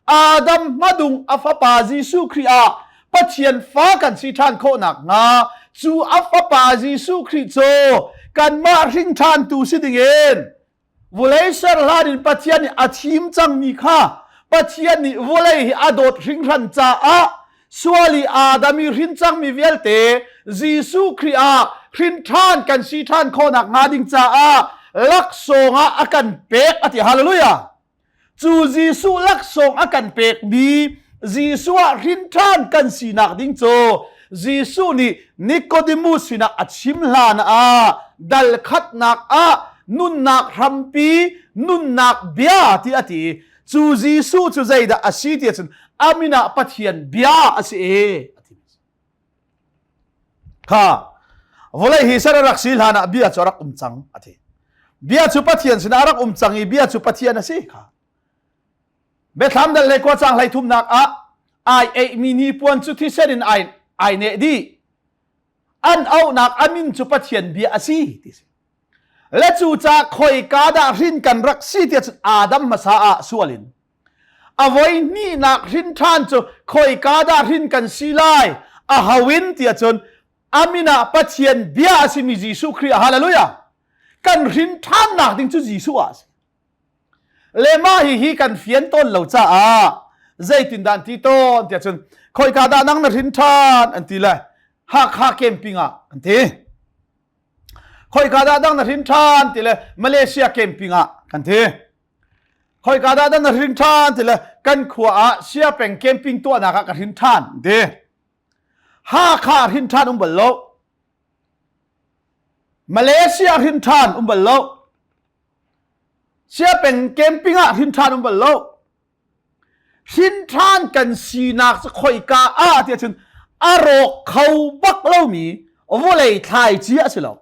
Adam hmadung a fapa Jesuh Khrih ah Pathian fa kan si ṭhan khawh nakhnga cu a fapa Jesuh Khrih cu kanmah hring ṭhantu si dingin Vulei ser hlan in Pathian nih a thim cangmi kha Pathian nih vulei hi a dawt hringhran caah sual i Adam i hrin cangmi vialte Jesuh Khrih ah hrin ṭhan kan si ṭhan khawhnak hnga ding caah laksawng ah a kan pek a ti. Hallelujah! Cu Jesuh laksawng a kan pekmi Jesuh ah hrin ṭhan kan sinak ding cu Jesuh nih Nicodemus sinah a chim hlan ah dal khatnak ah nunnak hrampi nunnak bia ti a ti. Cu Jesuh cu zeidah a si ti ahcun a min ah Pathian bia a si e. Kha vawlei hi ser a rak si hlan ah bia cu a rak um cang a ti. Bia cu Pathian sinah a rak um cang i bia cu Pathian a si kha. Biathlam dal le kua cang hlei thumnak ah ai eihmi hnipuan cu thisen in ai ai neh dih. An auhnak a min cu Pathian bia a si ti si. Le cu ca khoika dah hrin kan rak si tiah cun Adam hmasa ah sual in A voi hnihnak hrin ṭhan cu khoika dah hrin kan si lai? A ho in tiah cun a min ah Pathian bia a simi Jesuh Khrih hallelujah kan hrin ṭhannak ding cu Jesuh ah a si. Le mah hihi kan fian tawn lo caah zeitindah an ti tawn tiah cun khoika dah nang na hrin ṭhan an ti le Hakha camping ah an ti. Khoika dah dang na hrin ṭhan ti le Malaysia camping ah kan ti. Khoika dah na hrin ṭhan ti le kan khua ah Siapeng camping tuahnak ah ka hrin ṭhan ti. Hakha hrin ṭhan um bal lo. Malaysia hrin ṭhan um bal lo. Siapeng camping ah hrin ṭhan um bal lo. Hrin ṭhan kan sinak cu khoika ah ti ahcun a rawk kho bak lomi vawlei thlaici a si lo.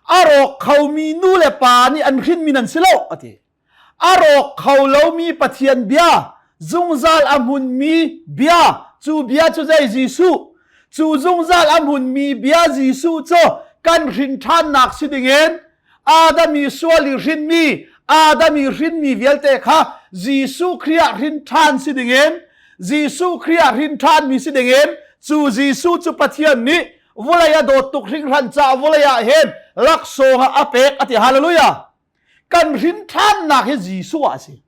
A rawk khomi nu le pa nih an hrinmi nan si lo a ti. A rawk kho lomi Pathian bia, zungzal a hmunmi bia, cu bia cu zei Jesuh, cu zungzal a hmunmi bia Jesuh cu kan hrin ṭhannak si dingin Adam i sual i hrinmi, Adam i hrinmi vialte kha Jesuh Khrih ah hrin ṭhan si dingin, Jesuh Khrih ah hrin ṭhanmi si dingin, cu Jesuh cu Pathian nih vawlei a dawt tuk hringhran caah vawlei ah hin laksawng ah a pek a ti hallelujah kan hrin ṭhannak hi Jesuh ah a si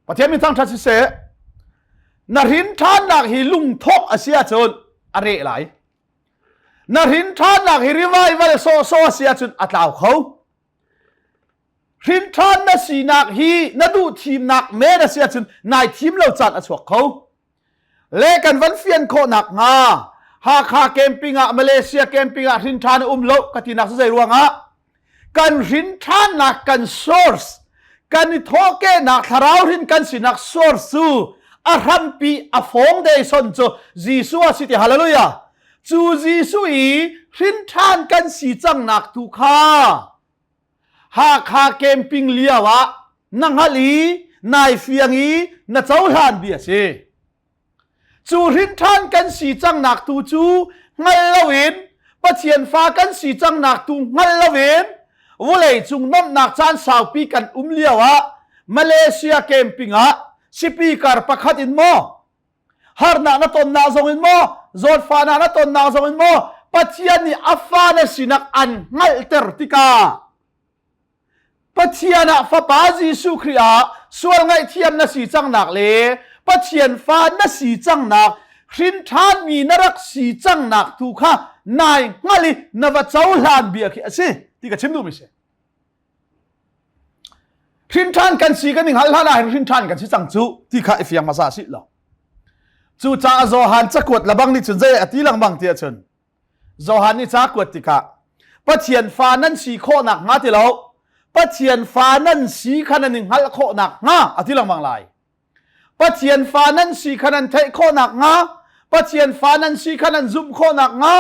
Pathian min thangṭhat siseh na hrin ṭhannak hi lungthawh a si ahcun a reh lai na hrin ṭhannak hi revival sawhsawh a si ahcun a tlau kho hrin ṭhan na sinak hi na duh thimnak men a si ahcun nai thim lo caan a chuak kho Le kan van fian khawh nakhnga Hakha camping ah Malaysia camping ah hrin ṭhan a um lo ka tinak cu zei ruangah kan hrin ṭhannak kan source kan i thawhkehnak thlarau hrin kan sinak source cu a hrampi a foundation cu Jesuh a si ti hallelujah cu Jesuh i hrin ṭhan kan si cangnak tu kha Hakha camping lio ah na hngalh i nai fiang i na cohlan bi a si. Cu hrinṭhan kan si cangnak tu cu hngal loin Pathian fa kan si cangnak tu hngal loin vawlei cung nomhnak caan saupi kan um lio ah Malaysia camping ah speaker pakhat in maw harnak na tonnak zong in maw zawtfahnak na tonnak zong in maw Pathian nih a fa na sinak an hngalhter tikah Pathian ah Fapa Jesuh Khrih ah sual ngaihthiam na si cangnak le Pathian fa na si cangnak hrin ṭhanmi na rak si cangnak tu kha nai hngalh i na va cohlan bia khi a si ti ka chim duhmi si. Hrinṭhan kan si kan i hngalh hlan ah hin hrinṭhan kan si cang cu ti kha i fiang hmasa si lo. Cucaah Johan cakuat lebang nih cun zei a ti lengmang ti ahcun Johan nih ca kuat tikah Pathian fa nan si khawh nakhnga ti lo Pathian fa nan si kha nan i hngalh khawh nakhnga a ti lengmang lai. Pathian fa nan si kha nan theih khawh nakhnga Pathian fa nan si kha nan zumh khawh nakhnga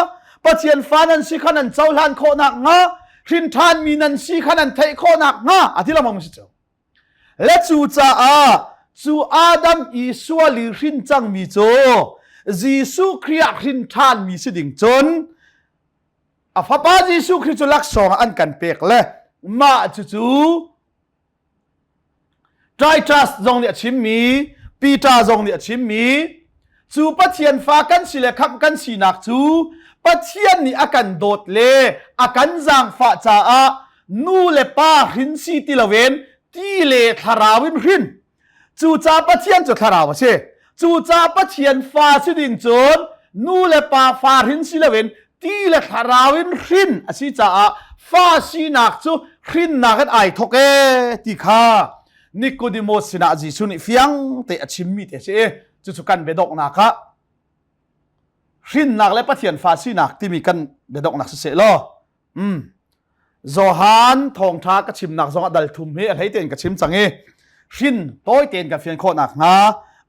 Pathian fa nan si kha nan cohlan khawh nakhnga. Hrin ṭhanmi nan si kha nan theih khawh nakhnga a ti lengmang si cu. Le cu caah cu Adam i sual i hrin cangmi cu Jesuh Khrih ah hrin ṭhanmi si ding cun a fapa Jesuh Khrih cu laksawng ah an kan pek le mah cucu Titus zong nih a chimmi Peter zong nih a chimmi cu Pathian fa kan si le khamh kan sinak cu Pathian nih a kan dawt le a kan zaangfah caah nu le pa hrin si ti loin ti le thlarau in hrin. Cucaah Pathian cu thlarau a si. Cucaah Pathian fa si ding cun nu le pa fa hrin si loin ti le thlarau in hrin a si caah fa sinak cu hrinnak in ai thawk ee ti kha Nicodemus sinah Jesuh nih fiang te a chimmi te a si i cucu kan biadonghnak ah hrinnak le Pathian fa sinak timi kan biadonghnak siseh law Johan thawngṭha ka chimnak zong ah dal thum hi a hlei tein ka chim cang i hrin tawi tein ka fian khawh nakhnga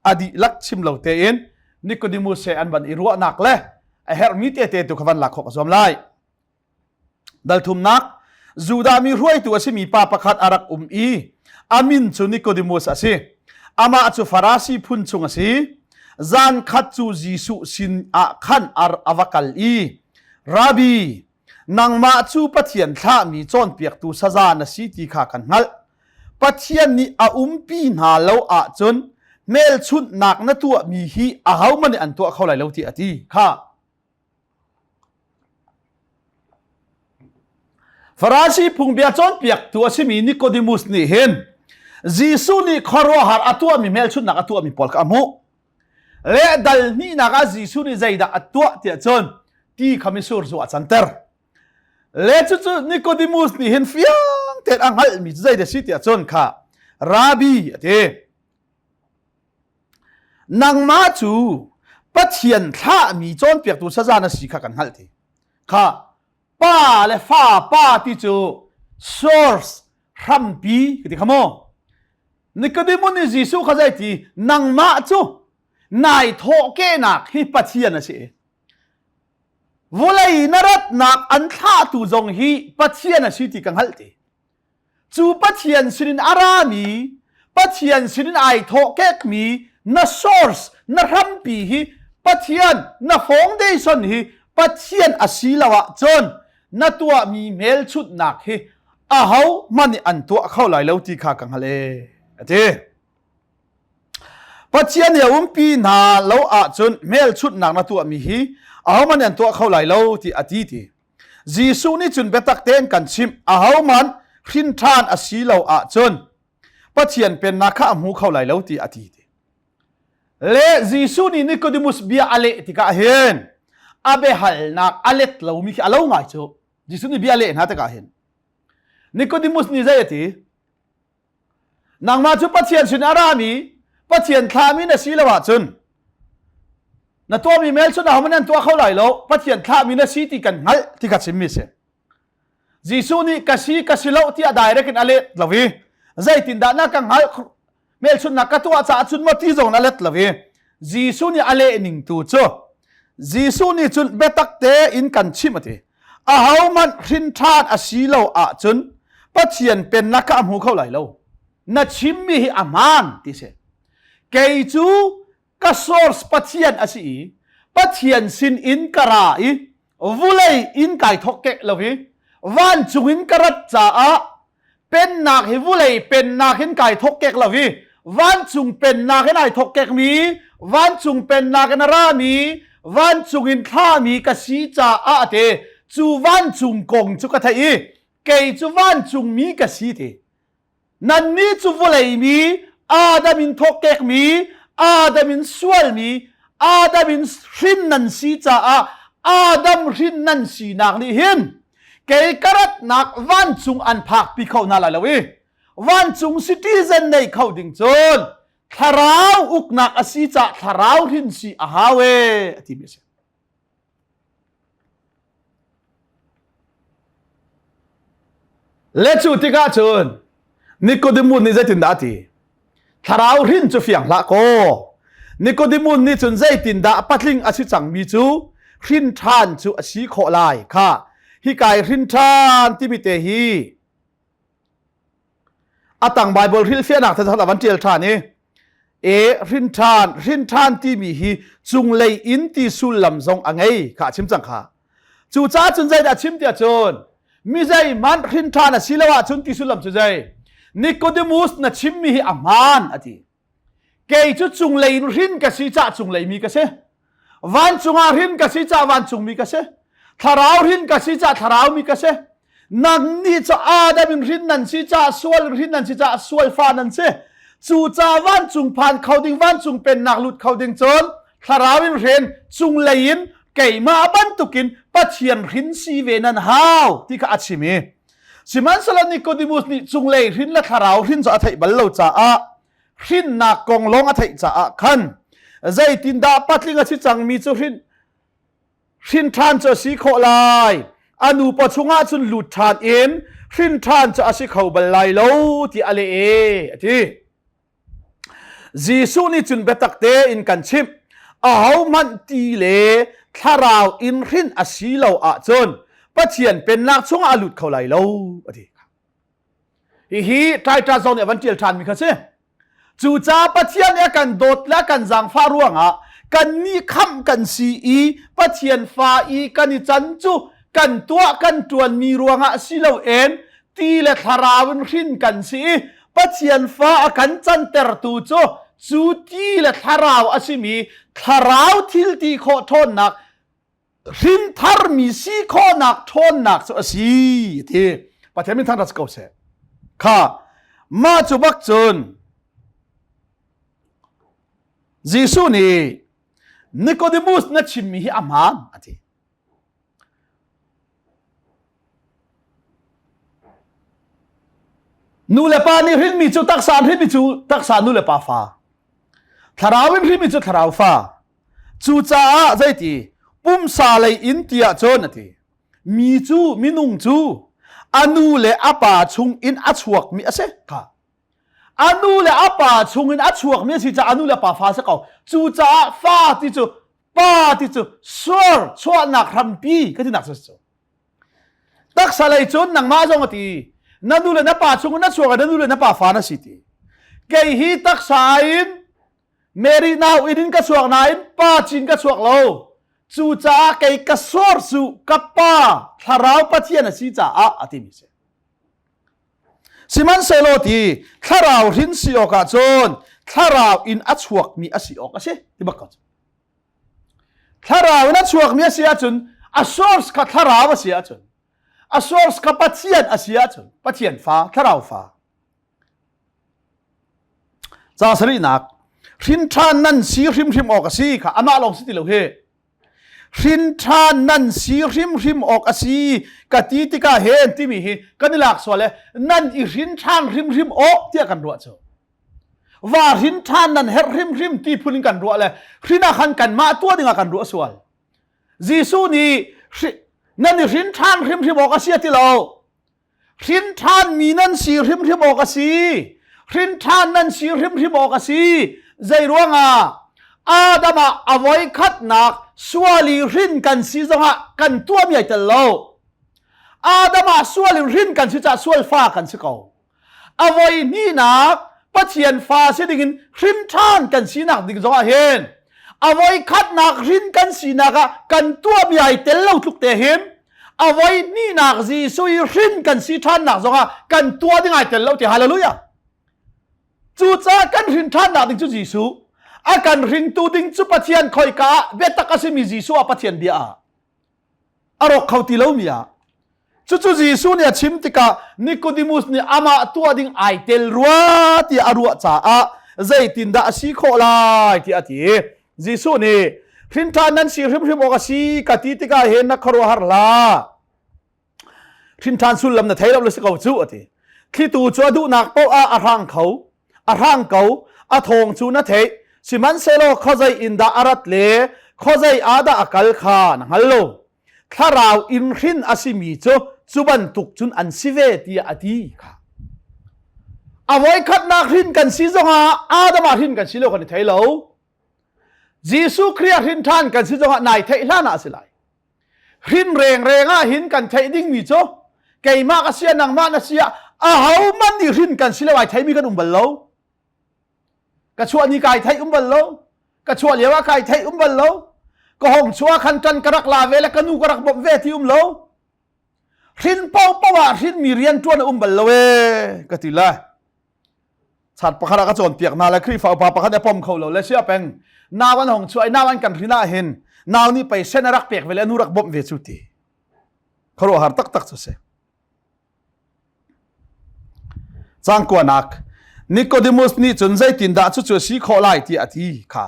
a dihlak chim lo tein Nicodemus he an van i ruahnak le a herhmi tete tu kha van lak khawh ka zuam lai. Dal thumnak Judah mi hruaitu a simi pa pakhat a rak um i a min cu Nicodemus a si. Amah cu Farasi phun chung a si. Zan khat cu Jesuh sin ah khan a va kal i Rabbi nangmah cu Pathian thlahmi cawnpiaktu saza na si ti kha kan hngalh. Pathian nih a umpi hna lo ahcun hmelchunhnak na tuahmi hi ahohmanh nih an tuah kho lai lo tiah a ti. Kha Farasi phungbia cawnpiaktu a simi Nicodemus nih hin Jesuh nih khuaruahhar a tuahmi hmelchunhnak a tuahmi pawl kha a hmuh. Le dal hnihnak ah Jesuh nih zeidah a tuah tiah cun ti kha mitsur zu a canter. Le cucu Nicodemus nih hin fiang tein a hngalhmi cu zeidah si tiah cun kha Rabbi a ti. Nangmah cu Pathian thlahmi cawnpiaktu saza na si kha kan hngalh ti. Kha pa le fa pa ti cu source hrampi ka ti kha mu. Nicodemus nih Jesuh kha zei ti nangmah cu nai thawhkehnak hi Pathian a si. Vawlei na ratnak an thlahtu zong hi Pathian a si ti ka hngalh ti. Cu Pathian sinin a rami, Pathian sinin ai thawhkekmi na source, na hrampi hi Pathian, na foundation hi Pathian a si lo ahcun na tuahmi hmelchunhnak hi aho hmanh nih an tuah kho lai lo ti kha ka hngalh ee a ti. Pathian nih a umpi hna lo ahcun hmelchunhnak na tuahmi hi ahohmanh nih an tuah kho lai lo ti a ti ti. Jesuh nih cun biatak tein kan chimh ahohmanh hrin ṭhan a si lo ahcun Pathian pennak kha a hmu kho lai lo ti a ti ti. Le Jesuh nih Nicodemus bia a leh tikah hin a biahalnak a let lomi khi a lo ngai cu. Jesuh nih bia a leh hna tikah hin Nicodemus nih zei a ti? Nangmah cu Pathian sin a rami Pathian thlahmi na si lo ahcun na tuahmi mel cu ahohmanh an tuah kho lai lo Pathian thlahmi na si ti kan hngalh ti kha chimmi si. Jesuh nih ka si ka si lo tiah direct in a let lo i zeitindah na ka hngalh hmelchunhnak ka tuah caah cun maw ti zong a let lo i Jesuh nih a leh ning tu cu Jesuh nih cun biatak tein kan chimh a ti ahohmanh hrin ṭhan a si lo ahcun Pathian pennak kha a hmu kho lai lo na chimmi hi a hmaan ti si kei cu ka source Pathian a si i Pathian sin in ka ra i vulei in kai thawk kek lo i vancung in ka rat caah pennak hi vulei pennak in kai thawk kek lo i vancung pennak in ai thawk kekmi vancung pennak in a rami vancung in thlami ka si caah te cu vancung kong cu ka theih i kei cu vancung mi ka si ti Nannih cu vawlei mi, Adam in thawkkekmi, Adam in sualmi, Adam in hrin nan si caah Adam hrin nan sinak nih hin kei ka ratnak vancung an phakpi kho hna lai lo i vancung citizen nei kho ding cun thlarau uknak a si caah thlarau hrin si a hau e a timi a si. Le cu tikah cun Nicodemus nih zeitindah a ti? Thlarau hrin cu fiang hlah kaw. Nicodemus nih cun zeitindah patling a si cangmi cu hrin ṭhan cu a si khawh lai kha. Hi kai hrin ṭhan timi te hi a tang Bible hrilhfiahnak te a van ṭial ṭhan i e hrin ṭhan hrin ṭhan timi hi cunglei in ti sullam zong a ngei kha a chim cang kha. Cucaah cun zeidah a chim tiah cun mi zeihmanh hrin ṭhan a si lo ahcun ti sullam cu zei Nicodemus na chimmi hi a hmaan a ti. Kei cu cunglei in hrin ka si cah cunglei mi ka si. Vancung ah hrin ka si cah vancung mi ka si. Thlarau hrin ka si cah thlarau mi ka si. Nang nih cu Adam in hrin nan si cah sual in hrin nan si cah sual fa nan si. Cu ca vancung phan kho ding vancung pennak lut kho ding cun thlarau in hrin cunglei in keimah bantukin Pathian hrin si ve nan hau ti kha a chim i Sihmanhsehlaw Nicodemus nih cunglei hrin le thlarau hrin cu a theih bal lo caah hrinnak kong lawng a theih caah khan zeitindah patling a si cangmi cu hrin hrin ṭhan cu a si khawh lai a nu paw chungah cun lut ṭhan in hrin ṭhan cu a si kho bal lai lo ti a leh e a ti. Jesuh nih cun biatak tein kan chimh ahohmanh ti le thlarau in hrin a si lo ahcun Pathian pennak chungah a lut kho lai lo a ti. Hihi Titus zong nih a van ṭial ṭhanmi kha si. Cucaah Pathian nih a kan dawt le a kan zaangfah ruangah kannih khamh kan si i Pathian fa i kan i can cu kan tuah kan ṭuanmi ruangah si loin ti le thlarau in hrin kan si i Pathian fa a kan cantertu cu cu ti le thlarau a simi thlarau thil ti khawh ṭhawnnak hrin tharmi si khawhnak ṭhawnnak cu a si ti Pathian min thangṭhat ko seh kha mah cu bak cun Jesuh nih Nicodemus na chimmi hi a hmaan a ti Nu le pa nih hrinmi cu taksa an hrinmi cu taksa nu le pa fa. Thlarau in hrinmi cu thlarau fa. Cucaah zeiti pumsa lei in tiah cun a ti. Mi cu minung cu a nu le a pa chung in a chuakmi a si kha. A nu le a pa chung in a chuakmi a si caah a nu le pa fa a si ko. Cucaah fa ti cu pa ti cu suar chuahnak hrampi ka tinak cu cu taksa lei cun nangmah zong a ti na nu le na pa chung na chuak na nu le na pa fa na si ti kei hi taksa in Mary nau in in ka chuak nain pa cin ka chuak lo cucaah kei ka suar cu ka pa thlarau pathian a si caah a timi si sihmanhsehlaw ti thlarau hrin si awkah cun thlarau in a chuakmi a si awk a si ti bak ko thlarau in a chuakmi a si ahcun a source kha thlarau a si ahcun a source kha Pathian a si ahcun Pathian fa thlarau fa ca sarihnak hrin ṭhan nan si hrimhrim awk a si kha amah lawng si ti lo hi Hrin ṭhan nan si hrimhrim awk a si ka ti tikah hen timi hi kan i lak sual le nan i hrin ṭhan hrimhrim awk tiah kan ruah cu. Va hrin ṭhan nan herh hrimhrim ti phun in kan ruah le hrin ah khan kanmah tuah dingah kan ruah sual. Jesuh nih nan i hrin ṭhan hrimhrim awk a si a ti lo. Hrin ṭhanmi nan si hrimhrim awk a si. Hrin ṭhan nan si hrimhrim awk a si. Zei ruangah Adam ah a voi khatnak sual i hrin kan si zongah kan tuahmi ai tel lo. Adam ah sual in hrin kan si caah sual fa kan si ko. A voi hnihnak Pathian fa si dingin hrin ṭhan kan sinak ding zongah hin a voi khatnak hrin kan sinak ah kan tuahmi ai tel lo tluk te hin a voi hnihnak Jesuh i hrin kan si ṭhannak zongah kan tuah ding ai tel lo ti hallelujah cucaah kan hrin ṭhannak ding cu Jesuh a kan hringtu ding cu Pathian khoika ah biatak a simi Jesuh ah Pathian bia ah a rawk kho ti lomi ah cucu Jesuh nih a chim tikah Nicodemus nih amah tuah ding ai tel rua tiah a ruah caah zeitindah a si khawh lai tiah a ti Jesuh nih hrinṭhan nan si hrimhrim awk a si ka ti tikah hin na khuaruahhar hlah. Hrinṭhan sullam na thei lo le si ko cu a ti. Thlitu cu a duhnak paoh ah a hrang kho, a hrang ko, a thawng cu na theih, sihmanhsehlaw khuazei in dah a rat le khuazei ah dah a kal kha na hngal lo. Thlarau in hrin a simi cu cu bantuk cun an si ve tiah a ti kha. A voikhatnak hrin kan si zongah Adam ah hrin kan si lo kan i thei lo. Jesuh Khrih ah hrin ṭhan kan si zongah nai theih hlan ah a si lai. Hrin rengreng ah hin kan theih dingmi cu keimah ka sia nangmah na sia aho man nih hrin kan si lo ai theimi kan um bal lo. Ka chuah ni kai theih um bal lo. Ka chuah lio ah kai theih um bal lo. Ka hong chuah khan kan ka rak la ve le ka nu ka rak bawmh ve ti um lo. Hrin paohpaoh ah hrinmi rian ṭuan a um bal lo ee ka ti lai. Chat pakhat ah ka cawnpiak hna le Khrihfa upa pakhat a pom kho lo le sia peng nau an hong chuah i nau an kan hrin ah hin nau nih pei sen a rak pek ve le nu rak bawmh ve cu ti. Khuaruahhar taktak cu si. Cang kuanak Nicodemus nih cun zeitindah cucu a si khawh lai tiah a ti kha.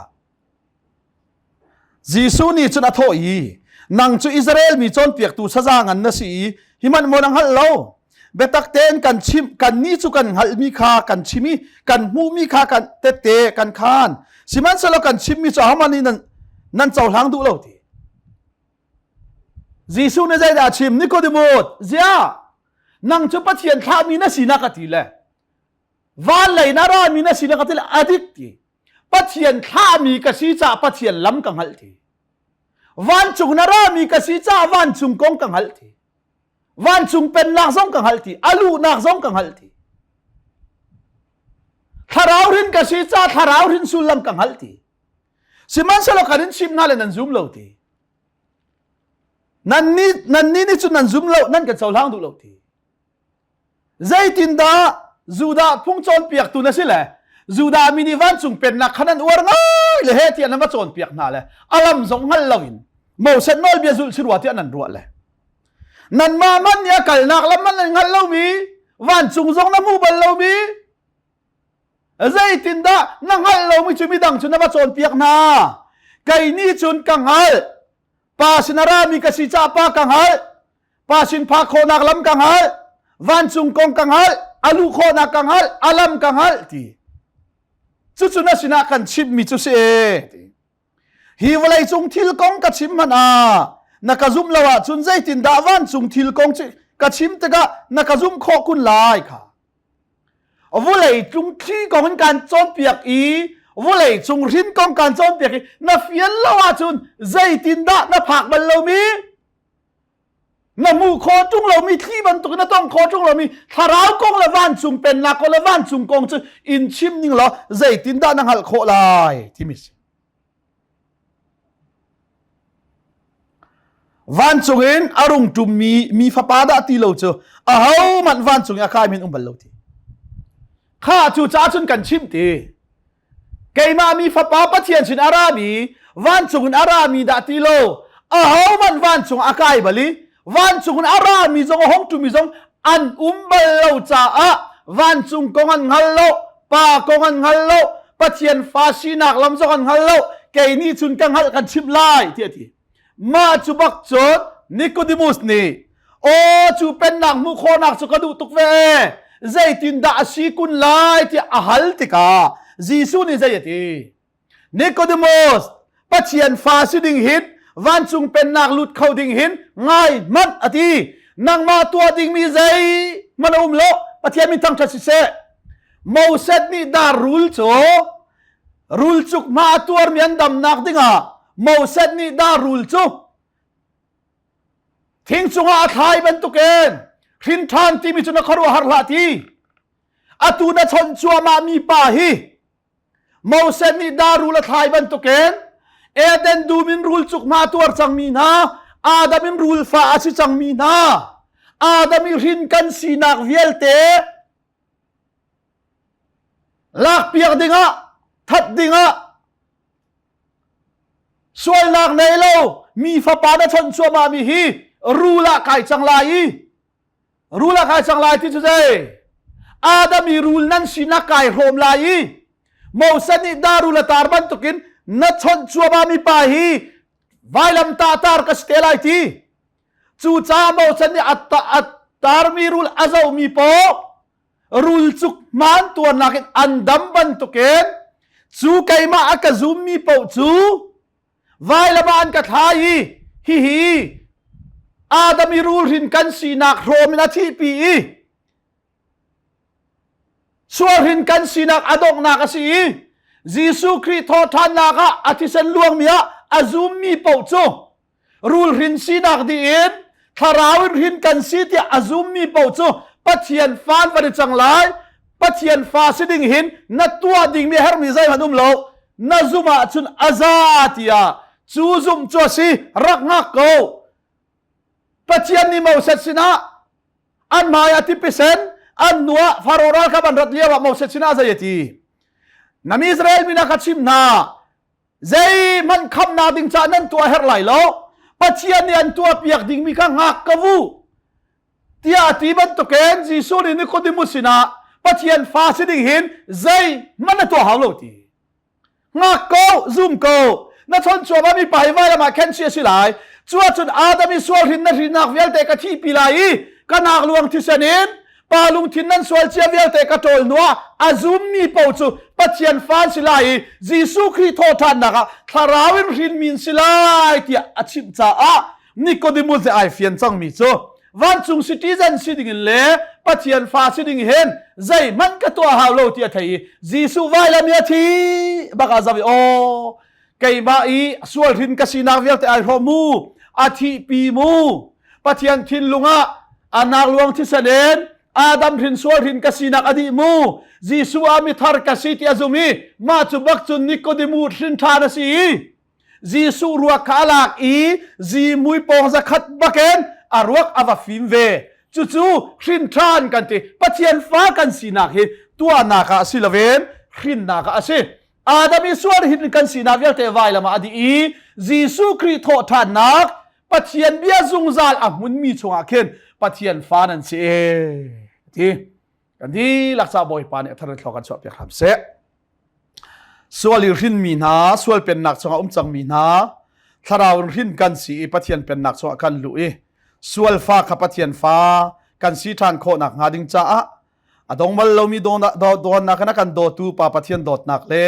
Jesuh nih cun a thawh i, nang cu Israel mi cawnpiaktu saza ngan na si i hi hmanh maw na hngalh lo? Biatak tein kan chimh, kannih cu kan hngalhmi kha kan chim i kan hmuhmi kha kan tette kan khaan. Sihmanhsehlaw kan chimmi cu ahohmanh nih nan, nan cohlang duh lo ti. Jesuh nih zeidah a chim? Nicodemus, ziah nang cu Pathian thlahmi na sinak a ti le van lei na rami na sinak a ti le a dik ti. Pathian thlahmi ka si caah Pathian lam ka hngalh ti. Vancung na rami ka si caah vancung kong ka hngalh ti. Vancung pennak zong ka hngalh ti. A luhnak zong ka hngalh ti. Thlarau hrin ka si caah thlarau hrin sullam ka hngalh ti. Sihmanhsehlaw kan in chimh hna le nan zum lo ti. Nan nih nan nih nih cun nan zum lo, nan kan cohlang duh lo ti. Zeitindah Judah phung cawnpiaktu na si le Judah mi nih vancung pennak kha nan uar ngai le he tiah nan va cawnpiak hna le a lam zong hngal loin Moses nawlbia zulh si rua tiah nan ruah le nanmah man nih a kalnak lam man nan hngalh lomi vancung zong na hmu bal lomi zeitindah na hngalh lomi cu midang cu na va cawnpiak hna kei nih cun ka hngalh pa sin a rami ka si caah pa ka hngalh Pa sin phak khawhnak lam ka hngalh, vancung kong ka hngalh, a luh khawhnak ka hngalh, a lam ka hngalh ti. Cucu na sinah kan chimmi cu si e ti. Hi vawleicung thil kong ka chim hmanh ah na ka zumh lo ahcun zeitindah vancung thil kong ka chim tikah na ka zumh khawh kun lai kha. Vawlei cung thli kong in kan cawnpiak i vawlei cung hrin kong kan cawnpiak i na fian lo ahcun zeitindah na phak bal lomi Na hmuh khawh ṭung lomi thli bantuk na tong khawh ṭung lomi thlarau kong le vancung pennak kong le vancung kong cu in chim ning law zeitindah na hngalh khawh lai timi si. Vancung in a rung ṭummi mi fapa dah ti lo cu ahohmanh vancung i a kai min um bal lo ti. Kha cu ca cun kan chimh ti. Keimah mi fapa Pathian sin a rami vancung in a rami dah ti lo ahohmanh vancung a kai bal i vancung in a rami zong a hong ṭumi zong an um bal lo caah vancung kong an hngal lo pa kong an hngal lo Pathian fa sinak lam zong an hngal lo kei nih cun ka hngalh kan chimh lai tiah a ti Mah cu bak cun Nicodemus nih aw cu pennak hmuh khawhnak cu ka duh tuk ve zeitindah a si kun lai tiah a hal tikah Jesuh nih zei a ti Nicodemus Pathian fa si ding hin vancung pennak lut kho ding hin ngai hmanh a ti nangmah tuah dingmi zei hmanh a um lo Pathian min thangṭhat siseh Moses nih dar rul cu Rulcuk hma a tuarmi an damnak dingah Moses nih dah rul cu thing cungah a thlai bantukin hrin ṭhan timi cu na khuaruahhar hlah ti. Atu na chawnh cuahmah mi pa hi Moses nih dah rul a thlai bantukin Eden dum in rulcuk hma a tuar cangmi hna Adam in rul fa a si cangmi hna Adam i hrin kan sinak vialte Lakpiak dingah, that dingah, sualnak nei lo mi fapa na chawnh cuahmah mi hi rul ah kai cang lai i rul ah kai cang lai ti cu zei Adam i rul nan sinak kai hrawm lai i Moses nih darul a tar bantukin na chawnh cuahmah mi pa hi vailam ta tar ka si te lai ti cucaah Moses nih a tarmi rul a zohmi paoh rulcuk hmaan tuarnak in an dam bantukin cu keimah a ka zummi paoh cu vailam ah an ka thlai i hihi Adam i rulhrin kan sinak hrawm in a thihpi i sualhrin kan sinak a donghnak a si i Jesuh Khrih thawhṭhannak ah a thisen luangmi ah a zummi paoh cu. Rul hrin sinak dih in thlarau in hrin kan si tiah a zummi paoh cu Pathian fa an van i cang lai. Pathian fa si ding hin na tuah dingmi herhmi zeihmanh um lo. Na zumh ahcun a za tiah cu zumh cu a si rak ngak ko. Pathian nih Moses sinah an hmai ah tipisen an hnu ah Faro ralkap an rat lio ah Moses sinah zei a ti? Na mi Israel mi na ka chim hna zeihmanh khamnak ding caah nan tuah herh lai lo Pathian nih an tuah piak dingmi kha ngak ka vu tiah a ti bantukin Jesuh nih Nicodemus sinah Pathian fa si ding hin zeihmanh na tuah hau lo ti ngak ko zum ko na chon cuahmah mi pa hi vailam ah khen si a si lai cu ahcun Adam i sual hrin na hrinnak vialte ka thihpi lai i ka nak luang thisen in pa lungthin nan sual cia vialte ka ṭawl hnuah a zummi paoh cu Pathian fa an si lai i Jesuh Khrih thawhṭhannak ah thlarau in hrinmi an si lai tiah a chimh caah Nicodemus le ai fian cangmi cu vancung citizen si ding in le Pathian fa si ding hin zeihmanh ka tuah hau lo ti a thei i Jesuh vailam i a thi bak ah zavi aw keimah i sual hrin ka sinak vialte ai hrawm mu a thihpi mu Pathian thinlung ah anak luang thisen in Adam hrin sual hrin ka sinak a dih mu Jesuh ah mithar ka si ti a zum i mah cu bak cun Nikodemu hrin ṭhan a si i Jesuh ruak kha a lak i zimui pawng zakhat bakin a ruak a va fim ve cucu hrin ṭhan kan ti Pathian fa kan sinak hi tuahnak ah si loin hrinnak ah a si Adam i sual hin kan sinak vialte vailam ah a dih i Jesuh Khrih thawhṭhannak Pathian bia zungzal a hmunmi chungah khin Pathian fa nan si e ti kan dihlak ca Bawipa nih a thar in thluak kan chuahpiak hram seh. Sual i hrinmi hna, sual pennak chungah um cangmi hna, thlarau in hrin kan si i Pathian pennak chungah kan luh i sual fa kha Pathian fa kan si ṭhan khawhnak hnga ding caah a dong bal lomi dawtnak in a kan dawtu Pa Pathian dawtnak le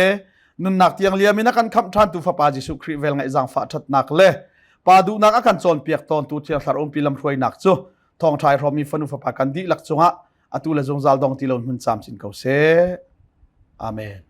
nunnak tiang liam in a kan khamh ṭhantu Fapa Jesuh Khrih vel ngaih zaangfah ṭhatnak le Pa duhnak a kan cawnpiak tawntu Thiang Thlarau umpi lamhruainak cu thawngṭha i hrawmmi fanu fapa kan dihlak cungah atu le zungzal dong ti lo hmun camcin ko seh. Amen.